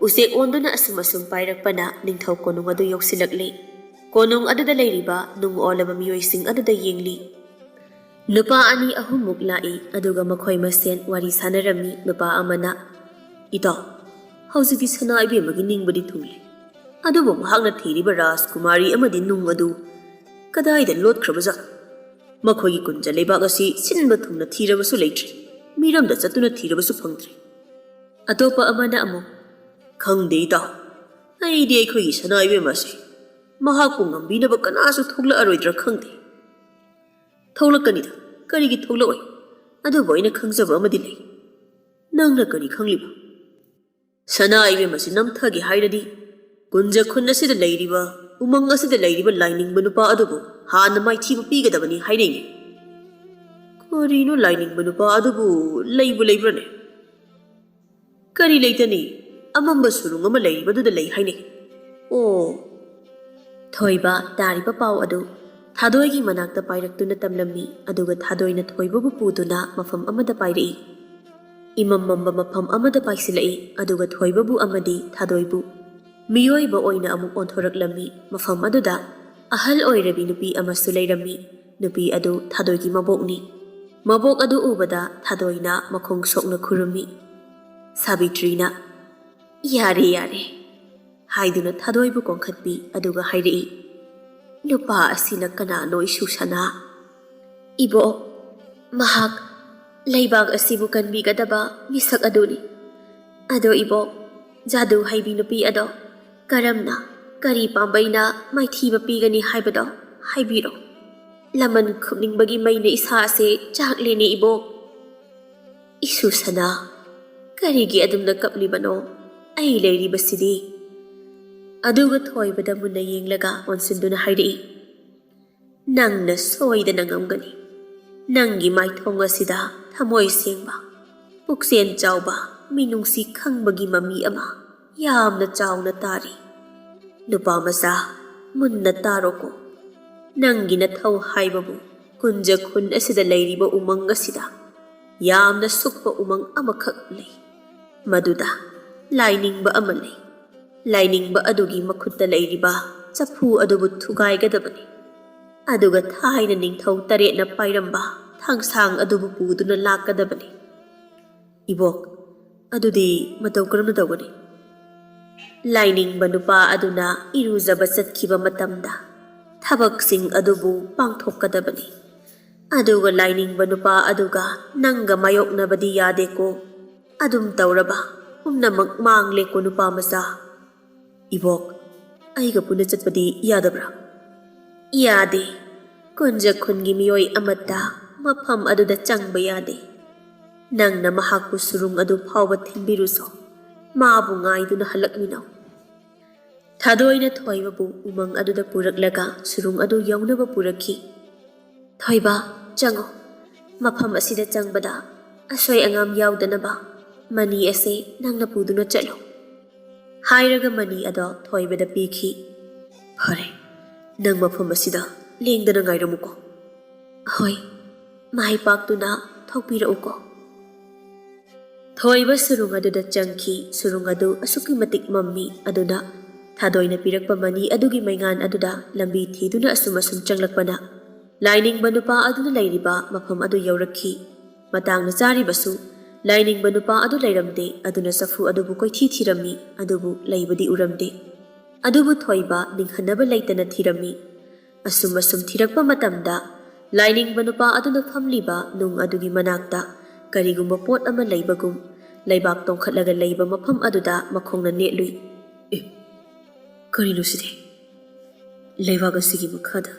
ꯎꯆꯦꯛ ꯑꯣꯟꯗꯨꯅ ꯑꯁꯨꯝ ꯑꯁꯨꯝ ꯄꯥꯏꯔꯛꯄꯅ ꯅꯤꯡꯊꯧ ꯀꯣꯅꯨꯡ ꯑꯗꯨ ꯌꯧꯁꯤꯜꯂꯛꯂꯤ꯫ ꯀꯣꯅꯨꯡ ꯑꯗꯨꯗ ꯂꯩꯔꯤꯕ ꯅꯨꯡ ꯑꯣꯜꯂꯕ ꯃꯤꯑꯣꯏꯁꯤꯡ ꯑꯗꯨꯗ ꯌꯦꯡꯂꯤ꯫ ꯅꯨꯄꯥ ꯑꯅꯤ ꯑꯍꯨꯝꯃꯨꯛ ꯂꯥꯛꯏ, ꯑꯗꯨꯒ ꯃꯈꯣꯏ ꯃꯁꯦꯟ ꯋꯥꯔꯤ ꯁꯥꯟꯅꯔꯝꯃꯤ꯫ ꯅꯨꯄꯥ ꯑꯃꯅ, "ꯏꯇꯥꯎ, ꯍꯧꯖꯤꯛꯇꯤ ꯁꯅꯥ ꯏꯕꯦꯝꯃꯒꯤ ꯅꯤꯡꯕꯗꯤ ꯊꯨꯡꯂꯦ, ꯑꯗꯨꯕꯨ ꯃꯍꯥꯛꯅ ꯊꯤꯔꯤꯕ ꯔꯥꯖꯀꯨꯃꯥꯔꯤ ꯑꯃꯗꯤ ꯅꯨꯡ ꯑꯗꯨ ꯀꯗꯥꯏꯗ ꯂꯣꯠꯈ꯭ꯔꯕꯖꯥꯠꯅꯣ? ꯃꯈꯣꯏꯒꯤ ꯀꯨꯟꯖ ꯂꯩꯕꯥꯛ ꯑꯁꯤ ꯁꯤꯟꯕ ꯊꯨꯡꯅ ꯊꯤꯔꯕꯁꯨ ꯂꯩꯇ꯭ꯔꯦ, ꯃꯤꯔꯝꯗ ꯆꯠꯇꯨꯅ ꯊꯤꯔꯕꯁꯨ ꯐꯪꯗ꯭ꯔꯦ꯫" ꯑꯇꯣꯞꯄ ꯑꯃꯅ ꯑꯃꯨꯛ, "ꯈꯪꯗꯦ ꯏꯇꯥꯎ, ꯑꯩꯗꯤ ꯑꯩꯈꯣꯏꯒꯤ ꯁꯅꯥ ꯏꯕꯦꯝꯃ ꯑꯁꯤ ꯃꯍꯥꯛꯄꯨ ꯉꯝꯕꯤꯅꯕ ꯀꯅꯥꯁꯨ ꯊꯣꯛꯂꯛꯑꯔꯣꯏꯗ꯭ꯔꯥ ꯈꯪꯗꯦ꯫" "ꯊꯣꯛꯂꯛꯀꯅꯤꯗ, ꯀꯔꯤꯒꯤ ꯊꯣꯛꯂꯛꯑꯣꯏ? ꯑꯗꯨꯕꯨ ꯑꯩꯅ ꯈꯪꯖꯕ ꯑꯃꯗꯤ ꯂꯩ꯫" "ꯅꯪꯅ ꯀꯔꯤ ꯈꯪꯂꯤꯕ?" "ꯁꯅꯥ ꯏꯕꯦꯝ ꯑꯁꯤ ꯅꯝꯊꯒꯦ ꯍꯥꯏꯔꯗꯤ ꯀꯨꯟꯖ ꯈꯨꯟ ꯑꯁꯤꯗ ꯂꯩꯔꯤꯕ, ꯎꯃꯪ ꯑꯁꯤꯗ ꯂꯩꯔꯤꯕ ꯂꯥꯏꯅꯤꯡꯕ ꯅꯨꯄꯥ ꯑꯗꯨꯕꯨ ꯍꯥꯟꯅ ꯃꯥꯏꯊꯤꯕ ꯄꯤꯒꯗꯕꯅꯤ ꯍꯥꯏꯅꯩꯅꯦ꯫" "ꯀꯔꯤꯅꯣ ꯂꯥꯏꯅꯤꯡꯕ ꯅꯨꯄꯥ ꯑꯗꯨꯕꯨ? ꯂꯩꯕꯨ ꯂꯩꯕ꯭ꯔꯅꯦ?" "ꯀꯔꯤ ꯂꯩꯇꯅꯤ? ꯑꯃꯝꯕ ꯁꯨꯔꯨꯡ ꯑꯃ ꯂꯩꯔꯤꯕꯗꯨꯗ ꯂꯩ ꯍꯥꯏꯅꯩ꯫" "ꯑꯣ꯫" ꯊꯣꯏꯕ ꯇꯥꯔꯤꯕ ꯄꯥꯎ ꯑꯗꯨ ꯊꯥꯗꯣꯏꯒꯤ ꯃꯅꯥꯛꯇ ꯄꯥꯏꯔꯛꯇꯨꯅ ꯇꯝꯂꯝꯃꯤ, ꯑꯗꯨꯒ ꯊꯥꯗꯣꯏꯅ ꯊꯣꯏꯕꯕꯨ ꯄꯨꯗꯨꯅ ꯃꯐꯝ ꯑꯃꯗ ꯄꯥꯏꯔꯛꯏ꯫ ꯏꯃꯝ ꯃꯝꯕ ꯃꯐꯝ ꯑꯃꯗ ꯄꯥꯏꯁꯤꯜꯂꯛꯏ, ꯑꯗꯨꯒ ꯊꯣꯏꯕꯕꯨ ꯑꯃꯗꯤ ꯊꯥꯗꯣꯏꯕꯨ ꯃꯤꯑꯣꯏꯕ ꯑꯣꯏꯅ ꯑꯃꯨꯛ ꯑꯣꯟꯊꯣꯔꯛꯂꯝꯃꯤ꯫ ꯃꯐꯝ ꯑꯗꯨꯗ ꯑꯍꯜ ꯑꯣꯏꯔꯕꯤ ꯅꯨꯄꯤ ꯑꯃꯁꯨ ꯂꯩꯔꯝꯃꯤ꯫ ꯅꯨꯄꯤ ꯑꯗꯨ ꯊꯥꯗꯣꯏꯒꯤ ꯃꯕꯣꯛꯅꯤ꯫ ꯃꯕꯣꯛ ꯑꯗꯨ ꯎꯕꯗ ꯊꯥꯗꯣꯏꯅ ꯃꯈꯣꯡ ꯁꯣꯛꯅ ꯈꯨꯔꯨꯝꯃꯤ꯫ ꯁꯥꯕꯤꯇ꯭ꯔꯤꯅ, "ꯌꯥꯔꯦ, ꯌꯥꯔꯦ," ꯍꯥꯏꯗꯨꯅ ꯊꯥꯗꯣꯏꯕꯨ ꯀꯣꯟꯈꯠꯄꯤ, ꯑꯗꯨꯒ ꯍꯥꯏꯔꯛꯏ, "ꯅꯨꯄꯥ ꯑꯁꯤꯅ ꯀꯅꯥꯅꯣ, ꯏꯁꯨ ꯁꯅꯥ?" "ꯏꯕꯣꯛ, ꯃꯍꯥꯛ ꯂꯩꯕꯥꯛ ꯑꯁꯤꯕꯨ ꯀꯟꯕꯤꯒꯗꯕ ꯃꯤꯁꯛ ꯑꯗꯨꯅꯤ꯫ ꯑꯗꯣ ꯏꯕꯣꯛ, ꯖꯥꯗꯨ ꯍꯩꯕꯤ ꯅꯨꯄꯤ ꯑꯗꯣ ꯀꯔꯝꯅ, ꯀꯔꯤ ꯄꯥꯝꯕꯩꯅ ꯃꯥꯏꯊꯤꯕ ꯄꯤꯒꯅꯤ ꯍꯥꯏꯕꯗꯣ ꯍꯥꯏꯕꯤꯔꯣ꯫ ꯂꯃꯟ ꯈꯨꯝꯅꯤꯡꯕꯒꯤ ꯃꯩꯅ ꯏꯁꯥ ꯑꯁꯦ ꯆꯥꯛꯂꯦꯅꯦ ꯏꯕꯣꯛ꯫ ꯏꯁꯨ ꯁꯅꯥ, ꯀꯔꯤꯒꯤ ꯑꯗꯨꯝꯅ ꯀꯞꯂꯤꯕꯅꯣ? ꯑꯩ ꯂꯩꯔꯤꯕꯁꯤꯗꯤ꯫ ꯑꯗꯨꯒ ꯊꯣꯏꯕꯗ ꯃꯨꯟꯅ ꯌꯦꯡꯂꯒ ꯑꯣꯟꯁꯤꯟꯗꯨꯅ ꯍꯥꯏꯔꯛꯏ, ꯅꯪꯅ ꯁꯣꯏꯗꯅ ꯉꯝꯒꯅꯤ꯫ ꯅꯪꯒꯤ ꯃꯥꯏꯊꯣꯡ ꯑꯁꯤꯗ ꯊꯃꯣꯏ ꯁꯦꯡꯕ, ꯄꯨꯛꯆꯦꯜ ꯆꯥꯎꯕ, ꯃꯤꯅꯨꯡꯁꯤ ꯈꯪꯕꯒꯤ ꯃꯃꯤ ꯑꯃ ꯌꯥꯝꯅ ꯆꯥꯎꯅ ꯇꯥꯔꯤ꯫ ꯅꯨꯄꯥ ꯃꯆꯥ, ꯃꯨꯟꯅ ꯇꯥꯔꯣꯀꯣ꯫ ꯅꯪꯒꯤ ꯅꯊꯧ ꯍꯥꯏꯕꯕꯨ ꯀꯨꯟꯖ ꯈꯨꯟ ꯑꯁꯤꯗ ꯂꯩꯔꯤꯕ ꯎꯃꯪ ꯑꯁꯤꯗ ꯌꯥꯝꯅ ꯁꯨꯛꯄ ꯎꯃꯪ ꯑꯃꯈꯛ ꯂꯩ꯫ ꯃꯗꯨꯗ ꯂꯥꯏꯅꯤꯡꯕ ꯑꯃ ꯂꯩ꯫ ꯂꯥꯏꯅꯤꯡꯕ ꯑꯗꯨꯒꯤ ꯃꯈꯨꯠꯇ ꯂꯩꯔꯤꯕ ꯆꯐꯨ ꯑꯗꯨꯕꯨ ꯊꯨꯒꯥꯏꯒꯗꯕꯅꯤ꯫ ꯑꯗꯨꯒ ꯊꯥꯏꯅ ꯅꯤꯡꯊꯧ ꯇꯔꯦꯠꯅ ꯄꯥꯏꯔꯝꯕ ꯊꯥꯡꯁꯥꯡ ꯑꯗꯨꯕꯨ ꯄꯨꯗꯨꯅ ꯂꯥꯛꯀꯗꯕꯅꯤ꯫ ꯏꯕꯣꯛ, ꯑꯗꯨꯗꯤ ꯃꯇꯧ ꯀꯔꯝꯅ ꯇꯧꯒꯅꯤ? ꯂꯥꯏꯅꯤꯡꯕ ꯅꯨꯄꯥ ꯑꯗꯨꯅ ꯏꯔꯨꯖꯕ ꯆꯠꯈꯤꯕ ꯃꯇꯝꯗ ꯊꯕꯛꯁꯤꯡ ꯑꯗꯨꯕꯨ ꯄꯥꯡꯊꯣꯛꯀꯗꯕꯅꯤ꯫ ꯑꯗꯨꯒ ꯂꯥꯏꯅꯤꯡꯕ ꯅꯨꯄꯥ ꯑꯗꯨꯒ ꯅꯪꯒ ꯃꯥꯌꯣꯛꯅꯕꯗꯤ ꯌꯥꯗꯦꯀꯣ꯫ ꯑꯗꯨꯝ ꯇꯧꯔꯕ ꯄꯨꯝꯅꯃꯛ ꯃꯥꯡꯂꯦꯀꯣ ꯅꯨꯄꯥ ꯃꯆꯥ꯫ ꯏꯕꯣꯛ, ꯑꯩꯒ ꯄꯨꯟꯅ ꯆꯠꯄꯗꯤ ꯌꯥꯗꯕ꯭ꯔꯥ? ꯌꯥꯗꯦ꯫ ꯀꯨꯟꯖ ꯈꯨꯟꯒꯤ ꯃꯤꯑꯣꯏ ꯑꯃꯠꯇ ꯃꯐꯝ ꯑꯗꯨꯗ ꯆꯪꯕ ꯌꯥꯗꯦ꯫ ꯅꯪꯅ ꯃꯍꯥꯛꯄꯨ ꯁꯨꯔꯨꯡ ꯑꯗꯨ ꯐꯥꯎꯕ ꯊꯤꯟꯕꯤꯔꯨꯁꯣ꯫ ꯃꯥꯕꯨ ꯉꯥꯏꯗꯨꯅ ꯍꯜꯂꯛꯃꯤꯟꯅꯧ꯫ ꯊꯥꯗꯣꯏꯅ ꯊꯣꯏꯕꯕꯨ ꯎꯃꯪ ꯑꯗꯨꯗ ꯄꯨꯔꯛꯂꯒ ꯁꯨꯔꯨꯡ ꯑꯗꯨ ꯌꯧꯅꯕ ꯄꯨꯔꯛꯈꯤ꯫ ꯊꯣꯏꯕ, ꯆꯪꯉꯣ꯫ ꯃꯐꯝ ꯑꯁꯤꯗ ꯆꯪꯕꯗ ꯑꯁꯣꯏ ꯑꯉꯥꯝ ꯌꯥꯎꯗꯅꯕ ꯃꯅꯤ ꯑꯁꯦ ꯅꯪꯅ ꯄꯨꯗꯨꯅ ꯆꯠꯂꯣ꯫ ꯍꯥꯏꯔꯒ ꯃꯅꯤ ꯑꯗꯣ ꯊꯣꯏꯕꯗ ꯄꯤꯈꯤ꯫ ꯐꯔꯦ, ꯅꯪ ꯃꯐꯝ ꯑꯁꯤꯗ ꯂꯦꯡꯗꯅ ꯉꯥꯏꯔꯝꯃꯨꯀꯣ꯫ ꯍꯣꯏ, ꯃꯥꯏ ꯄꯥꯛꯇꯨꯅ ꯊꯣꯛꯄꯤꯔꯛꯎꯀꯣ꯫ ꯊꯣꯏꯕ ꯁꯨꯔꯨꯡ ꯑꯗꯨꯗ ꯆꯪꯈꯤ꯫ ꯁꯨꯔꯨꯡ ꯑꯗꯨ ꯑꯁꯨꯛꯀꯤ ꯃꯇꯤꯛ ꯃꯝꯃꯤ꯫ ꯑꯗꯨꯅ ꯊꯥꯗꯣꯏꯅ ꯄꯤꯔꯛꯄ ꯃꯅꯤ ꯑꯗꯨꯒꯤ ꯃꯩꯉꯥꯟ ꯑꯗꯨꯗ ꯂꯝꯕꯤ ꯊꯤꯗꯨꯅ ꯑꯁꯨꯝ ꯑꯁꯨꯝ ꯆꯪꯂꯛꯄꯅ ꯂꯥꯏꯅꯤꯡꯕ ꯅꯨꯄꯥ ꯑꯗꯨꯅ ꯂꯩꯔꯤꯕ ꯃꯐꯝ ꯑꯗꯨ ꯌꯧꯔꯛꯈꯤ꯫ ꯃꯇꯥꯡꯅ ꯆꯥꯔꯤꯕꯁꯨ ꯂꯥꯏꯅꯤꯡꯕ ꯅꯨꯄꯥ ꯑꯗꯨ ꯂꯩꯔꯝꯗꯦ꯫ ꯑꯗꯨꯅ ꯆꯐꯨ ꯑꯗꯨꯕꯨ ꯀꯣꯏꯊꯤ ꯊꯤꯔꯝꯃꯤ, ꯑꯗꯨꯕꯨ ꯂꯩꯕꯗꯤ ꯎꯔꯝꯗꯦ꯫ ꯑꯗꯨꯕꯨ ꯊꯣꯏꯕ ꯅꯤꯡꯍꯟꯅꯕ ꯂꯩꯇꯅ ꯊꯤꯔꯝꯃꯤ꯫ ꯑꯁꯨꯝ ꯑꯁꯨꯝ ꯊꯤꯔꯛꯄ ꯃꯇꯝꯗ ꯂꯥꯏꯅꯤꯡꯕ ꯅꯨꯄꯥ ꯑꯗꯨꯅ ꯐꯝꯂꯤꯕ ꯅꯨꯡ ꯑꯗꯨꯒꯤ ꯃꯅꯥꯛꯇ ꯀꯔꯤꯒꯨꯝꯕ ꯄꯣꯠ ꯑꯃ ꯂꯩꯕꯒꯨꯝ ꯂꯩꯕꯥꯛ ꯇꯣꯡꯈꯠꯂꯒ ꯂꯩꯕ ꯃꯐꯝ ꯑꯗꯨꯗ ꯃꯈꯣꯡꯅ ꯅꯦꯠꯂꯨꯏ꯫ "ꯑꯦ, ꯀꯔꯤꯅꯣ ꯁꯤꯗꯤ? ꯂꯩꯕꯥꯛ ꯑꯁꯤꯒꯤ ꯃꯈꯥꯗ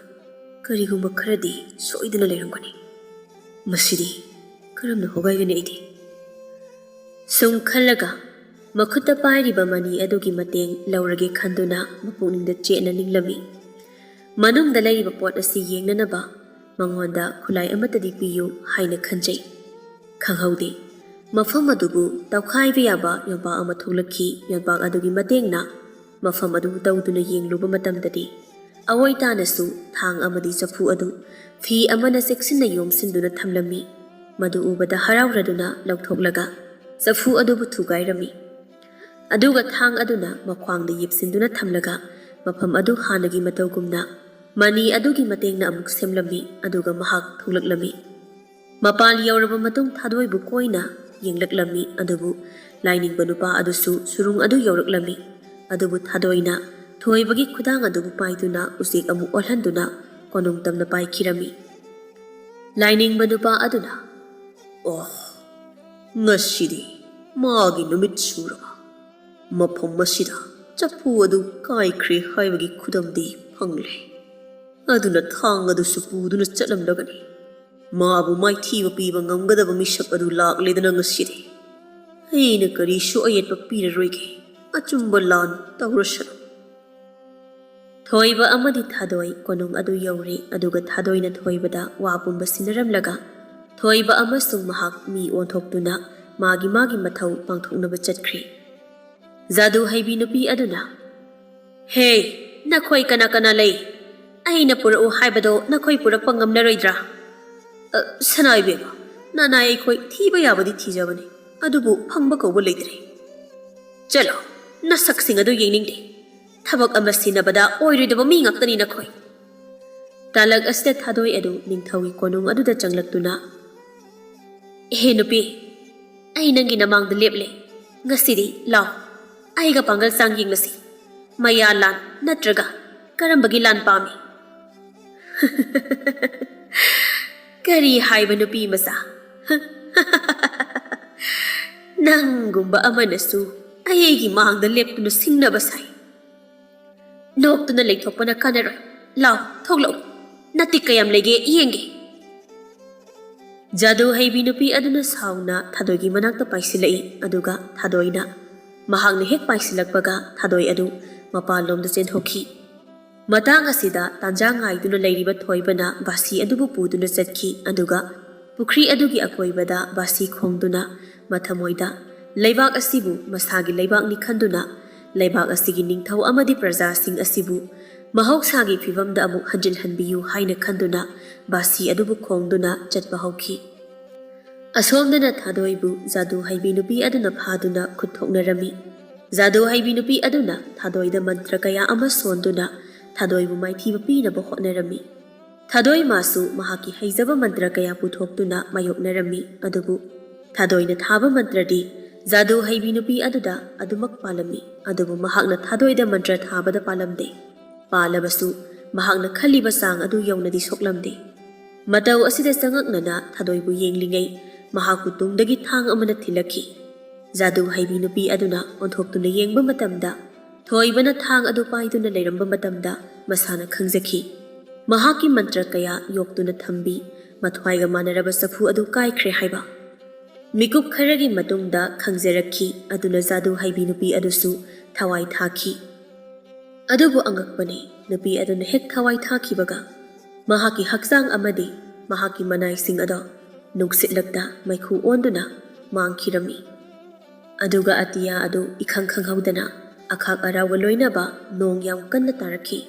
ꯀꯔꯤꯒꯨꯝꯕ ꯈꯔꯗꯤ ꯁꯣꯏꯗꯅ ꯂꯩꯔꯝꯒꯅꯤ꯫ ꯃꯁꯤꯗꯤ ꯀꯔꯝꯅ ꯍꯣꯒꯥꯏꯒꯅꯤ ꯑꯩꯗꯤ?" ꯁꯨꯝ ꯈꯜꯂꯒ ꯃꯈꯨꯠꯇ ꯄꯥꯏꯔꯤꯕ ꯃꯅꯤ ꯑꯗꯨꯒꯤ ꯃꯇꯦꯡ ꯂꯧꯔꯒꯦ ꯈꯟꯗꯨꯅ ꯃꯄꯨꯛꯅꯤꯡꯗ ꯆꯦꯠꯅ ꯅꯤꯡꯂꯝꯃꯤ꯫ ꯃꯅꯨꯡꯗ ꯂꯩꯔꯤꯕ ꯄꯣꯠ ꯑꯁꯤ ꯌꯦꯡꯅꯅꯕ ꯃꯉꯣꯟꯗ ꯈꯨꯠꯂꯥꯏ ꯑꯃꯠꯇꯗꯤ ꯄꯤꯌꯨ ꯍꯥꯏꯅ ꯈꯟꯖꯩ꯫ ꯈꯪꯍꯧꯗꯦ, ꯃꯐꯝ ꯑꯗꯨꯕꯨ ꯇꯧꯈꯥꯏꯕ ꯌꯥꯕ ꯌꯣꯝꯄꯥꯛ ꯑꯃ ꯊꯣꯛꯂꯛꯈꯤ꯫ ꯌꯣꯝꯄꯥꯛ ꯑꯗꯨꯒꯤ ꯃꯇꯦꯡꯅ ꯃꯐꯝ ꯑꯗꯨ ꯇꯧꯗꯨꯅ ꯌꯦꯡꯂꯨꯕ ꯃꯇꯝꯗꯗꯤ, ꯑꯋꯣꯏ ꯇꯥꯅꯁꯨ ꯊꯥꯡ ꯑꯃꯗꯤ ꯆꯐꯨ ꯑꯗꯨ ꯐꯤ ꯑꯃꯅ ꯆꯦꯛꯁꯤꯟꯅ ꯌꯣꯝꯁꯤꯟꯗꯨꯅ ꯊꯝꯂꯝꯃꯤ꯫ ꯃꯗꯨ ꯎꯕꯗ ꯍꯔꯥꯎꯔꯗꯨꯅ ꯂꯧꯊꯣꯛꯂꯒ ꯆꯐꯨ ꯑꯗꯨꯕꯨ ꯊꯨꯒꯥꯏꯔꯝꯃꯤ꯫ ꯑꯗꯨꯒ ꯊꯥꯡ ꯑꯗꯨꯅ ꯃꯈ꯭ꯋꯥꯡꯗ ꯌꯦꯞꯁꯤꯟꯗꯨꯅ ꯊꯝꯂꯒ ꯃꯐꯝ ꯑꯗꯨ ꯍꯥꯟꯅꯒꯤ ꯃꯇꯧꯒꯨꯝꯅ ꯃꯅꯤ ꯑꯗꯨꯒꯤ ꯃꯇꯦꯡꯅ ꯑꯃꯨꯛ ꯁꯦꯝꯂꯝꯃꯤ꯫ ꯑꯗꯨꯒ ꯃꯍꯥꯛ ꯊꯣꯛꯂꯛꯂꯝꯃꯤ꯫ ꯃꯄꯥꯟ ꯌꯧꯔꯕ ꯃꯇꯨꯡ ꯊꯥꯗꯣꯏꯕꯨ ꯀꯣꯏꯅ ꯌꯦꯡꯂꯛꯂꯝꯃꯤ꯫ ꯑꯗꯨꯕꯨ ꯂꯥꯏꯅꯤꯡꯕ ꯅꯨꯄꯥ ꯑꯗꯨꯁꯨ ꯁꯨꯔꯨꯡ ꯑꯗꯨ ꯌꯧꯔꯛꯂꯝꯃꯤ꯫ ꯑꯗꯨꯕꯨ ꯊꯥꯗꯣꯏꯅ ꯊꯣꯏꯕꯒꯤ ꯈꯨꯗꯥꯡ ꯑꯗꯨꯕꯨ ꯄꯥꯏꯗꯨꯅ ꯎꯆꯦꯛ ꯑꯃꯨꯛ ꯑꯣꯜꯍꯟꯗꯨꯅ ꯀꯣꯅꯨꯡ ꯇꯝꯅ ꯄꯥꯏꯈꯤꯔꯝꯃꯤ꯫ ꯂꯥꯏꯅꯤꯡꯕ ꯅꯨꯄꯥ ꯑꯗꯨꯅ, "ꯑꯣ, ꯉꯁꯤꯗꯤ ꯃꯥꯒꯤ ꯅꯨꯃꯤꯠ ꯁꯨꯔꯕ? ꯃꯐꯝ ꯑꯁꯤꯗ ꯆꯐꯨ ꯑꯗꯨ ꯀꯥꯏꯈ꯭ꯔꯦ ꯍꯥꯏꯕꯒꯤ ꯈꯨꯗꯝꯗꯤ ꯐꯪꯂꯦ꯫ ꯑꯗꯨꯅ ꯊꯥꯡ ꯑꯗꯨꯁꯨ ꯄꯨꯗꯨꯅ ꯆꯠꯂꯝꯂꯒꯅꯤ꯫ ꯃꯥꯕꯨ ꯃꯥꯏꯊꯤꯕ ꯄꯤꯕ ꯉꯝꯒꯗꯕ ꯃꯤꯁꯛ ꯑꯗꯨ ꯂꯥꯛꯂꯦꯗꯅ ꯉꯁꯤꯗꯤ꯫ ꯑꯩꯅ ꯀꯔꯤꯁꯨ ꯑꯌꯦꯠꯄ ꯄꯤꯔꯔꯣꯏꯒꯦ꯫ ꯑꯆꯨꯝꯕ ꯂꯥꯟ ꯇꯧꯔꯁꯅꯨ꯫" ꯊꯣꯏꯕ ꯑꯃꯗꯤ ꯊꯥꯗꯣꯏ ꯀꯣꯅꯨꯡ ꯑꯗꯨ ꯌꯧꯔꯦ꯫ ꯑꯗꯨꯒ ꯊꯥꯗꯣꯏꯅ ꯊꯣꯏꯕꯗ ꯋꯥ ꯄꯨꯝꯕ ꯁꯤꯟꯅꯔꯝꯂꯒ ꯊꯣꯏꯕ ꯑꯃꯁꯨꯡ ꯃꯍꯥꯛ ꯃꯤ ꯑꯣꯟꯊꯣꯛꯇꯨꯅ ꯃꯥꯒꯤ ꯃꯥꯒꯤ ꯃꯊꯧ ꯄꯥꯡꯊꯣꯛꯅꯕ ꯆꯠꯈ꯭ꯔꯦ꯫ ꯖꯥꯗꯨ ꯍꯩꯕꯤ ꯅꯨꯄꯤ ꯑꯗꯨꯅ, "ꯍꯦ, ꯅꯈꯣꯏ ꯀꯅꯥ ꯀꯅꯥ ꯂꯩ? ꯑꯩꯅ ꯄꯨꯔꯛꯎ ꯍꯥꯏꯕꯗꯣ ꯅꯈꯣꯏ ꯄꯨꯔꯛꯄ ꯉꯝꯂꯔꯣꯏꯗ꯭ꯔꯥ?" "ꯑ, ꯁꯅꯥ ꯏꯕꯦꯝꯃ, ꯅꯅꯥꯏ ꯑꯩꯈꯣꯏ ꯊꯤꯕ ꯌꯥꯕꯗꯤ ꯊꯤꯖꯕꯅꯤ, ꯑꯗꯨꯕꯨ ꯐꯪꯕ ꯀꯧꯕ ꯂꯩꯇ꯭ꯔꯦ꯫ ꯆꯠꯂꯣ, ꯅꯁꯛꯁꯤꯡ ꯑꯗꯨ ꯌꯦꯡꯅꯤꯡꯗꯦ꯫ ꯊꯕꯛ ꯑꯃ ꯁꯤꯟꯅꯕꯗ ꯑꯣꯏꯔꯣꯏꯗꯕ ꯃꯤ ꯉꯥꯛꯇꯅꯤ ꯅꯈꯣꯏ꯫" ꯇꯥꯂꯛ ꯑꯁꯤꯗ ꯊꯥꯗꯣꯏ ꯑꯗꯨ ꯅꯤꯡꯊꯧꯒꯤ ꯀꯣꯅꯨꯡ ꯑꯗꯨꯗ ꯆꯪꯂꯛꯇꯨꯅ, "ꯍꯦ ꯅꯨꯄꯤ, ꯑꯩ ꯅꯪꯒꯤ ꯅꯃꯥꯡꯗ ꯂꯦꯞꯂꯦ꯫ ꯉꯁꯤꯗꯤ ꯂꯥꯎ, ꯑꯩꯒ ꯄꯥꯡꯒꯜ ꯆꯥꯡ ꯌꯦꯡꯂꯁꯤ꯫ ꯃꯌꯥ ꯂꯥꯟ ꯅꯠꯇ꯭ꯔꯒ ꯀꯔꯝꯕꯒꯤ ꯂꯥꯟ ꯄꯥꯝꯃꯤ?" "ꯀꯔꯤ ꯍꯥꯏꯕ, ꯅꯨꯄꯤ ꯃꯆꯥ? ꯅꯪꯒꯨꯝꯕ ꯑꯃꯅꯁꯨ ꯑꯩꯒꯤ ꯃꯥꯡꯗ ꯂꯦꯞꯇꯨꯅ ꯁꯤꯡꯅꯕ ꯁꯥꯏ꯫ ꯅꯣꯛꯇꯨꯅ ꯂꯩꯊꯣꯛꯄꯅ ꯀꯥꯟꯅꯔꯣꯏ꯫ ꯂꯥꯎ, ꯊꯣꯛꯂꯛꯎ꯫ ꯅꯇꯤꯛ ꯀꯌꯥꯝ ꯂꯩꯒꯦ ꯌꯦꯡꯒꯦ꯫" ꯖꯥꯗꯨ ꯍꯩꯕꯤ ꯅꯨꯄꯤ ꯑꯗꯨꯅ ꯁꯥꯎꯅ ꯊꯥꯗꯣꯏꯒꯤ ꯃꯅꯥꯛꯇ ꯄꯥꯏꯁꯤꯜꯂꯛꯏ꯫ ꯑꯗꯨꯒ ꯊꯥꯗꯣꯏꯅ ꯃꯍꯥꯛꯅ ꯍꯦꯛ ꯄꯥꯏꯁꯤꯜꯂꯛꯄꯒ ꯊꯥꯗꯣꯏ ꯑꯗꯨ ꯃꯄꯥꯟꯂꯣꯝꯗ ꯆꯦꯟꯊꯣꯛꯈꯤ꯫ ꯃꯇꯥꯡ ꯑꯁꯤꯗ ꯇꯥꯟꯖꯥ ꯉꯥꯏꯗꯨꯅ ꯂꯩꯔꯤꯕ ꯊꯣꯏꯕꯅ ꯕꯥꯁꯤ ꯑꯗꯨꯕꯨ ꯄꯨꯗꯨꯅ ꯆꯠꯈꯤ꯫ ꯑꯗꯨꯒ ꯄꯨꯈ꯭ꯔꯤ ꯑꯗꯨꯒꯤ ꯑꯀꯣꯏꯕꯗ ꯕꯥꯁꯤ ꯈꯣꯡꯗꯨꯅ ꯃꯊꯃꯣꯏꯗ ꯂꯩꯕꯥꯛ ꯑꯁꯤꯕꯨ ꯃꯁꯥꯒꯤ ꯂꯩꯕꯥꯛꯅꯤ ꯈꯟꯗꯨꯅ, ꯂꯩꯕꯥꯛ ꯑꯁꯤꯒꯤ ꯅꯤꯡꯊꯧ ꯑꯃꯗꯤ ꯄ꯭ꯔꯖꯥꯁꯤꯡ ꯑꯁꯤꯕꯨ ꯃꯍꯧꯁꯥꯒꯤ ꯐꯤꯕꯝꯗ ꯑꯃꯨꯛ ꯍꯟꯖꯤꯜꯍꯟꯕꯤꯌꯨ ꯍꯥꯏꯅ ꯈꯟꯗꯨꯅ ꯕꯥꯁꯤ ꯑꯗꯨꯕꯨ ꯈꯣꯡꯗꯨꯅ ꯆꯠꯄ ꯍꯧꯈꯤ꯫ ꯑꯁꯣꯝꯗꯅ ꯊꯥꯗꯣꯏꯕꯨ ꯖꯥꯗꯨ ꯍꯩꯕꯤ ꯅꯨꯄꯤ ꯑꯗꯨꯅ ꯐꯥꯗꯨꯅ ꯈꯨꯠ ꯊꯣꯛꯅꯔꯝꯃꯤ꯫ ꯖꯥꯗꯨ ꯍꯩꯕꯤ ꯅꯨꯄꯤ ꯑꯗꯨꯅ ꯊꯥꯗꯣꯏꯗ ꯃꯟꯇ꯭ꯔ ꯀꯌꯥ ꯑꯃ ꯁꯣꯟꯗꯨꯅ ꯊꯥꯗꯣꯏꯕꯨ ꯃꯥꯏꯊꯤꯕ ꯄꯤꯅꯕ ꯍꯣꯠꯅꯔꯝꯃꯤ꯫ ꯊꯥꯗꯣꯏ ꯃꯥꯁꯨ ꯃꯍꯥꯛꯀꯤ ꯍꯩꯖꯕ ꯃꯟꯇ꯭ꯔ ꯀꯌꯥ ꯄꯨꯊꯣꯛꯇꯨꯅ ꯃꯥꯌꯣꯛꯅꯔꯝꯃꯤ꯫ ꯑꯗꯨꯕꯨ ꯊꯥꯗꯣꯏꯅ ꯊꯥꯕ ꯃꯟꯇ꯭ꯔꯗꯤ ꯖꯥꯗꯨ ꯍꯩꯕꯤ ꯅꯨꯄꯤ ꯑꯗꯨꯗ ꯑꯗꯨꯃꯛ ꯄꯥꯜꯂꯝꯃꯤ꯫ ꯑꯗꯨꯕꯨ ꯃꯍꯥꯛꯅ ꯊꯥꯗꯣꯏꯗ ꯃꯟꯇ꯭ꯔ ꯊꯥꯕꯗ ꯄꯥꯜꯂꯝꯗꯦ꯫ ꯄꯥꯜꯂꯕꯁꯨ ꯃꯍꯥꯛꯅ ꯈꯜꯂꯤꯕ ꯆꯥꯡ ꯑꯗꯨ ꯌꯧꯅꯗꯤ ꯁꯣꯛꯂꯝꯗꯦ꯫ ꯃꯇꯧ ꯑꯁꯤꯗ ꯆꯉꯛꯅꯅ ꯊꯥꯗꯣꯏꯕꯨ ꯌꯦꯡꯂꯤꯉꯩ ꯃꯍꯥꯛꯄꯨ ꯇꯨꯡꯗꯒꯤ ꯊꯥꯡ ꯑꯃꯅ ꯊꯤꯜꯂꯛꯈꯤ꯫ ꯖꯥꯗꯨ ꯍꯩꯕꯤ ꯅꯨꯄꯤ ꯑꯗꯨꯅ ꯑꯣꯟꯊꯣꯛꯇꯨꯅ ꯌꯦꯡꯕ ꯃꯇꯝꯗ ꯊꯣꯏꯕꯅ ꯊꯥꯡ ꯑꯗꯨ ꯄꯥꯏꯗꯨꯅ ꯂꯩꯔꯝꯕ ꯃꯇꯝꯗ ꯃꯁꯥꯅ ꯈꯪꯖꯈꯤ꯫ ꯃꯍꯥꯛꯀꯤ ꯃꯟꯇ꯭ꯔ ꯀꯌꯥ ꯌꯣꯛꯇꯨꯅ ꯊꯝꯕꯤ ꯃꯊ꯭ꯋꯥꯏꯒ ꯃꯥꯟꯅꯔꯕ ꯆꯐꯨ ꯑꯗꯨ ꯀꯥꯏꯈ꯭ꯔꯦ ꯍꯥꯏꯕ꯫ ꯃꯤꯀꯨꯞ ꯈꯔꯒꯤ ꯃꯇꯨꯡꯗ ꯈꯪꯖꯔꯛꯈꯤ꯫ ꯑꯗꯨꯅ ꯖꯥꯗꯨ ꯍꯩꯕꯤ ꯅꯨꯄꯤ ꯑꯗꯨꯁꯨ ꯊꯋꯥꯏ ꯊꯥꯈꯤ꯫ ꯑꯗꯨꯕꯨ ꯑꯉꯛꯄꯅꯤ, ꯅꯨꯄꯤ ꯑꯗꯨꯅ ꯍꯦꯛ ꯊꯋꯥꯏ ꯊꯥꯈꯤꯕꯒ ꯃꯍꯥꯛꯀꯤ ꯍꯛꯆꯥꯡ ꯑꯃꯗꯤ ꯃꯍꯥꯛꯀꯤ ꯃꯅꯥꯏꯁꯤꯡ ꯑꯗꯣ ꯅꯨꯡꯁꯤꯠꯂꯛꯇ ꯃꯩꯈꯨ ꯑꯣꯟꯗꯨꯅ ꯃꯥꯡꯈꯤꯔꯝꯃꯤ꯫ ꯑꯗꯨꯒ ꯑꯇꯤꯌꯥ ꯑꯗꯨ ꯏꯈꯪ ꯈꯪꯍꯧꯗꯅ ꯑꯈꯥꯛ ꯑꯔꯥꯎꯒ ꯂꯣꯏꯅꯕ ꯅꯣꯡ ꯌꯥꯝ ꯀꯟꯅ ꯇꯥꯔꯛꯈꯤ꯫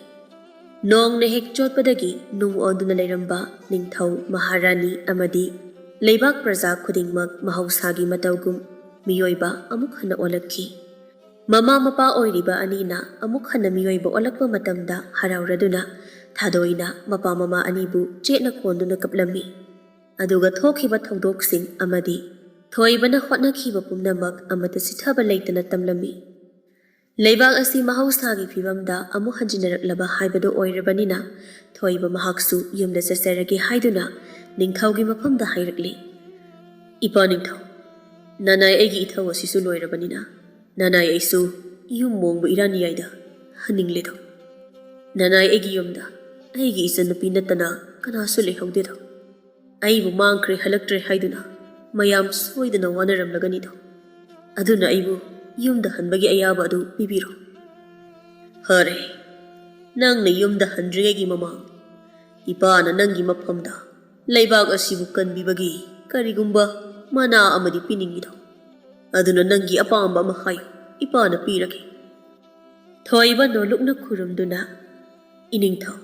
ꯅꯣꯡꯅ ꯍꯦꯛ ꯆꯣꯠꯄꯗꯒꯤ ꯅꯨꯡ ꯑꯣꯟꯗꯨꯅ ꯂꯩꯔꯝꯕ ꯅꯤꯡꯊꯧ, ꯃꯍꯥꯔꯥꯅꯤ ꯑꯃꯗꯤ ꯂꯩꯕꯥꯛ ꯄ꯭ꯔꯖꯥ ꯈꯨꯗꯤꯡꯃꯛ ꯃꯍꯧꯁꯥꯒꯤ ꯃꯇꯧꯒꯨꯝ ꯃꯤꯑꯣꯏꯕ ꯑꯃꯨꯛ ꯍꯟꯅ ꯑꯣꯜꯂꯛꯈꯤ꯫ ꯃꯃꯥ ꯃꯄꯥ ꯑꯣꯏꯔꯤꯕ ꯑꯅꯤꯅ ꯑꯃꯨꯛ ꯍꯟꯅ ꯃꯤꯑꯣꯏꯕ ꯑꯣꯜꯂꯛꯄ ꯃꯇꯝꯗ ꯍꯔꯥꯎꯔꯗꯨꯅ ꯊꯥꯗꯣꯏꯅ ꯃꯄꯥ ꯃꯃꯥ ꯑꯅꯤꯕꯨ ꯆꯦꯠꯅ ꯀꯣꯟꯗꯨꯅ ꯀꯞꯂꯝꯃꯤ꯫ ꯑꯗꯨꯒ ꯊꯣꯛꯈꯤꯕ ꯊꯧꯗꯣꯛꯁꯤꯡ ꯑꯃꯗꯤ ꯊꯣꯏꯕꯅ ꯍꯣꯠꯅꯈꯤꯕ ꯄꯨꯝꯅꯃꯛ ꯑꯃꯠꯇ ꯆꯤꯊꯕ ꯂꯩꯇꯅ ꯇꯝꯂꯝꯃꯤ꯫ ꯂꯩꯕꯥꯛ ꯑꯁꯤ ꯃꯍꯧꯁꯥꯒꯤ ꯐꯤꯕꯝꯗ ꯑꯃꯨꯛ ꯍꯟꯖꯤꯟꯅꯔꯛꯂꯕ ꯍꯥꯏꯕꯗꯨ ꯑꯣꯏꯔꯕꯅꯤꯅ ꯊꯣꯏꯕ ꯃꯍꯥꯛꯁꯨ ꯌꯨꯝꯗ ꯆꯠꯆꯔꯒꯦ ꯍꯥꯏꯗꯨꯅ ꯅꯤꯡꯊꯧꯒꯤ ꯃꯐꯝꯗ ꯍꯥꯏꯔꯛꯂꯤ, "ꯏꯄꯥ ꯅꯤꯡꯊꯧ, ꯅꯅꯥꯏ ꯑꯩꯒꯤ ꯏꯊꯧ ꯑꯁꯤꯁꯨ ꯂꯣꯏꯔꯕꯅꯤꯅ, ꯅꯅꯥꯏ ꯑꯩꯁꯨ ꯌꯨꯝ ꯃꯣꯡꯕ ꯏꯔꯥꯅꯤꯌꯥꯏꯗ ꯍꯟꯅꯤꯡꯂꯦꯗꯣ꯫ ꯅꯅꯥꯏ ꯑꯩꯒꯤ ꯌꯨꯝꯗ ꯑꯩꯒꯤ ꯏꯆꯟꯅꯨꯄꯤ ꯅꯠꯇꯅ ꯀꯅꯥꯁꯨ ꯂꯩꯍꯧꯗꯦꯗꯣ꯫ ꯑꯩꯕꯨ ꯃꯥꯡꯈ꯭ꯔꯦ, ꯍꯜꯂꯛꯇ꯭ꯔꯦ ꯍꯥꯏꯗꯨꯅ ꯃꯌꯥꯝ ꯁꯣꯏꯗꯅ ꯋꯥꯅꯔꯝꯂꯒꯅꯤꯗꯣ꯫ ꯑꯗꯨꯅ ꯑꯩꯕꯨ ꯌꯨꯝꯗ ꯍꯟꯕꯒꯤ ꯑꯌꯥꯕ ꯑꯗꯨ ꯄꯤꯕꯤꯔꯣ꯫" "ꯐꯔꯦ, ꯅꯪꯅ ꯌꯨꯝꯗ ꯍꯟꯗ꯭ꯔꯤꯉꯩꯒꯤ ꯃꯃꯥꯡ ꯏꯄꯥꯅ ꯅꯪꯒꯤ ꯃꯐꯝꯗ ꯂꯩꯕꯥꯛ ꯑꯁꯤꯕꯨ ꯀꯟꯕꯤꯕꯒꯤ ꯀꯔꯤꯒꯨꯝꯕ ꯃꯅꯥ ꯑꯃꯗꯤ ꯄꯤꯅꯤꯡꯉꯤꯗꯣ꯫ ꯑꯗꯨꯅ ꯅꯪꯒꯤ ꯑꯄꯥꯝꯕ ꯑꯃ ꯍꯥꯏꯌꯨ, ꯏꯄꯥꯅ ꯄꯤꯔꯒꯦ꯫" ꯊꯣꯏꯕ ꯅꯣꯂꯨꯛꯅ ꯈꯨꯔꯨꯝꯗꯨꯅ, "ꯏꯅꯤꯡꯊꯧ,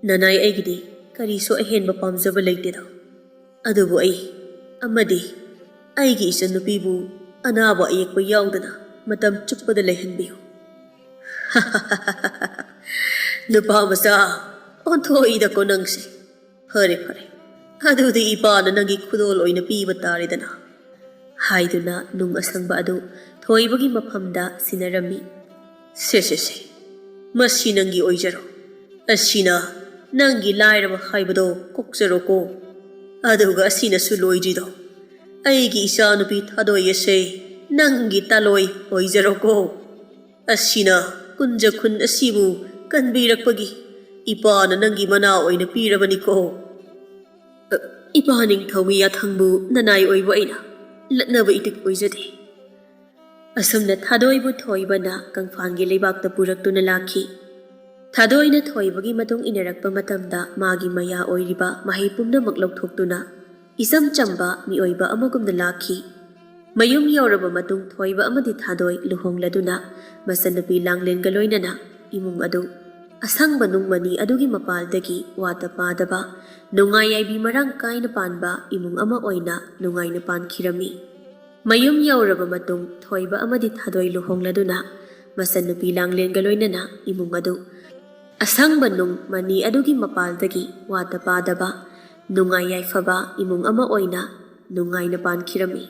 ꯅꯅꯥꯏ ꯑꯩꯒꯤꯗꯤ ꯀꯔꯤꯁꯨ ꯑꯍꯦꯟꯕ ꯄꯥꯝꯖꯕ ꯂꯩꯇꯦꯗꯣ꯫ ꯑꯗꯨꯕꯨ ꯑꯩ ꯑꯃꯗꯤ ꯑꯩꯒꯤ ꯏꯆꯟꯅꯨꯄꯤꯕꯨ ꯑꯅꯥꯕ ꯑꯌꯦꯛꯄ ꯌꯥꯎꯗꯅ ꯃꯇꯝ ꯆꯨꯞꯄꯗ ꯂꯩꯍꯟꯕꯤꯌꯨ꯫" "ꯅꯨꯄꯥ ꯃꯆꯥ, ꯑꯣꯟꯊꯣꯛꯏꯗꯀꯣ ꯅꯪꯁꯦ꯫ ꯐꯔꯦ, ꯐꯔꯦ, ꯑꯗꯨꯗꯤ ꯏꯄꯥꯅ ꯅꯪꯒꯤ ꯈꯨꯗꯣꯜ ꯑꯣꯏꯅ ꯄꯤꯕ ꯇꯥꯔꯦꯗꯅ," ꯍꯥꯏꯗꯨꯅ ꯅꯨꯡ ꯑꯁꯪꯕ ꯑꯗꯨ ꯊꯣꯏꯕꯒꯤ ꯃꯐꯝꯗ ꯁꯤꯟꯅꯔꯝꯃꯤ꯫ "ꯁꯦ, ꯁꯦ, ꯁꯦ, ꯃꯁꯤ ꯅꯪꯒꯤ ꯑꯣꯏꯖꯔꯣ꯫ ꯑꯁꯤꯅ ꯅꯪꯒꯤ ꯂꯥꯏꯔꯕ ꯍꯥꯏꯕꯗꯣ ꯀꯣꯛꯆꯔꯣꯀꯣ꯫ ꯑꯗꯨꯒ ꯑꯁꯤꯅꯁꯨ ꯂꯣꯏꯗ꯭ꯔꯤꯗꯣ, ꯑꯩꯒꯤ ꯏꯆꯥꯅꯨꯄꯤ ꯊꯥꯗꯣꯏ ꯑꯁꯦ ꯅꯪꯒꯤ ꯇꯥꯂꯣꯏ ꯑꯣꯏꯖꯔꯣꯀꯣ꯫ ꯑꯁꯤꯅ ꯀꯨꯟꯖ ꯈꯨꯟ ꯑꯁꯤꯕꯨ ꯀꯟꯕꯤꯔꯛꯄꯒꯤ ꯏꯄꯥꯅ ꯅꯪꯒꯤ ꯃꯅꯥ ꯑꯣꯏꯅ ꯄꯤꯔꯕꯅꯤꯀꯣ꯫ ꯑ, ꯏꯄꯥ ꯅꯤꯡꯊꯧꯒꯤ ꯌꯥꯊꯪꯕꯨ ꯅꯅꯥꯏ ꯑꯣꯏꯕ ꯑꯩꯅ ꯂꯠꯅꯕ ꯏꯇꯤꯛ ꯑꯣꯏꯖꯗꯦ꯫" ꯑꯁꯨꯝꯅ ꯊꯥꯗꯣꯏꯕꯨ ꯊꯣꯏꯕꯅ ꯀꯪꯐꯥꯟꯒꯤ ꯂꯩꯕꯥꯛꯇ ꯄꯨꯔꯛꯇꯨꯅ ꯂꯥꯛꯈꯤ꯫ ꯊꯥꯗꯣꯏꯅ ꯊꯣꯏꯕꯒꯤ ꯃꯇꯨꯡ ꯏꯟꯅꯔꯛꯄ ꯃꯇꯝꯗ ꯃꯥꯒꯤ ꯃꯌꯥ ꯑꯣꯏꯔꯤꯕ ꯃꯍꯩ ꯄꯨꯝꯅꯃꯛ ꯂꯧꯊꯣꯛꯇꯨꯅ ꯏꯆꯝ ꯆꯝꯕ ꯃꯤꯑꯣꯏꯕ ꯑꯃꯒꯨꯝꯅ ꯂꯥꯛꯈꯤ꯫ ꯃꯌꯨꯝ ꯌꯧꯔꯕ ꯃꯇꯨꯡ ꯊꯣꯏꯕ ꯑꯃꯗꯤ ꯊꯥꯗꯣꯏ ꯂꯨꯍꯣꯡꯂꯗꯨꯅ ꯃꯆꯟꯅꯨꯄꯤ ꯂꯥꯡꯂꯦꯟꯒ ꯂꯣꯏꯅꯅ ꯏꯃꯨꯡ ꯑꯗꯨ ꯑꯁꯪꯕ ꯅꯨꯡ ꯃꯅꯤ ꯑꯗꯨꯒꯤ ꯃꯄꯥꯜꯗꯒꯤ ꯋꯥꯠꯇ ꯄꯥꯗꯕ ꯅꯨꯡꯉꯥꯏ ꯌꯥꯏꯕꯤ ꯃꯔꯥꯡ ꯀꯥꯏꯅ ꯄꯥꯟꯕ ꯏꯃꯨꯡ ꯑꯃ ꯑꯣꯏꯅ ꯅꯨꯡꯉꯥꯏꯅ ꯄꯥꯟꯈꯤꯔꯝꯃꯤ꯫ ꯃꯌꯨꯝ ꯌꯧꯔꯕ ꯃꯇꯨꯡ ꯊꯣꯏꯕ ꯑꯃꯗꯤ ꯊꯥꯗꯣꯏ ꯂꯨꯍꯣꯡꯂꯗꯨꯅ ꯃꯆꯟꯅꯨꯄꯤ ꯂꯥꯡꯂꯦꯟꯒ ꯂꯣꯏꯅꯅ ꯏꯃꯨꯡ ꯑꯗꯨ ꯑꯁꯪꯕ ꯅꯨꯡ ꯃꯅꯤ ꯑꯗꯨꯒꯤ ꯃꯄꯥꯜꯗꯒꯤ ꯋꯥꯠꯇ ꯄꯥꯗꯕ ꯅꯨꯡꯉꯥꯏ ꯌꯥꯏꯐꯕ ꯏꯃꯨꯡ ꯑꯃ ꯑꯣꯏꯅ ꯅꯨꯡꯉꯥꯏꯅ ꯄꯥꯟꯈꯤꯔꯝꯃꯤ꯫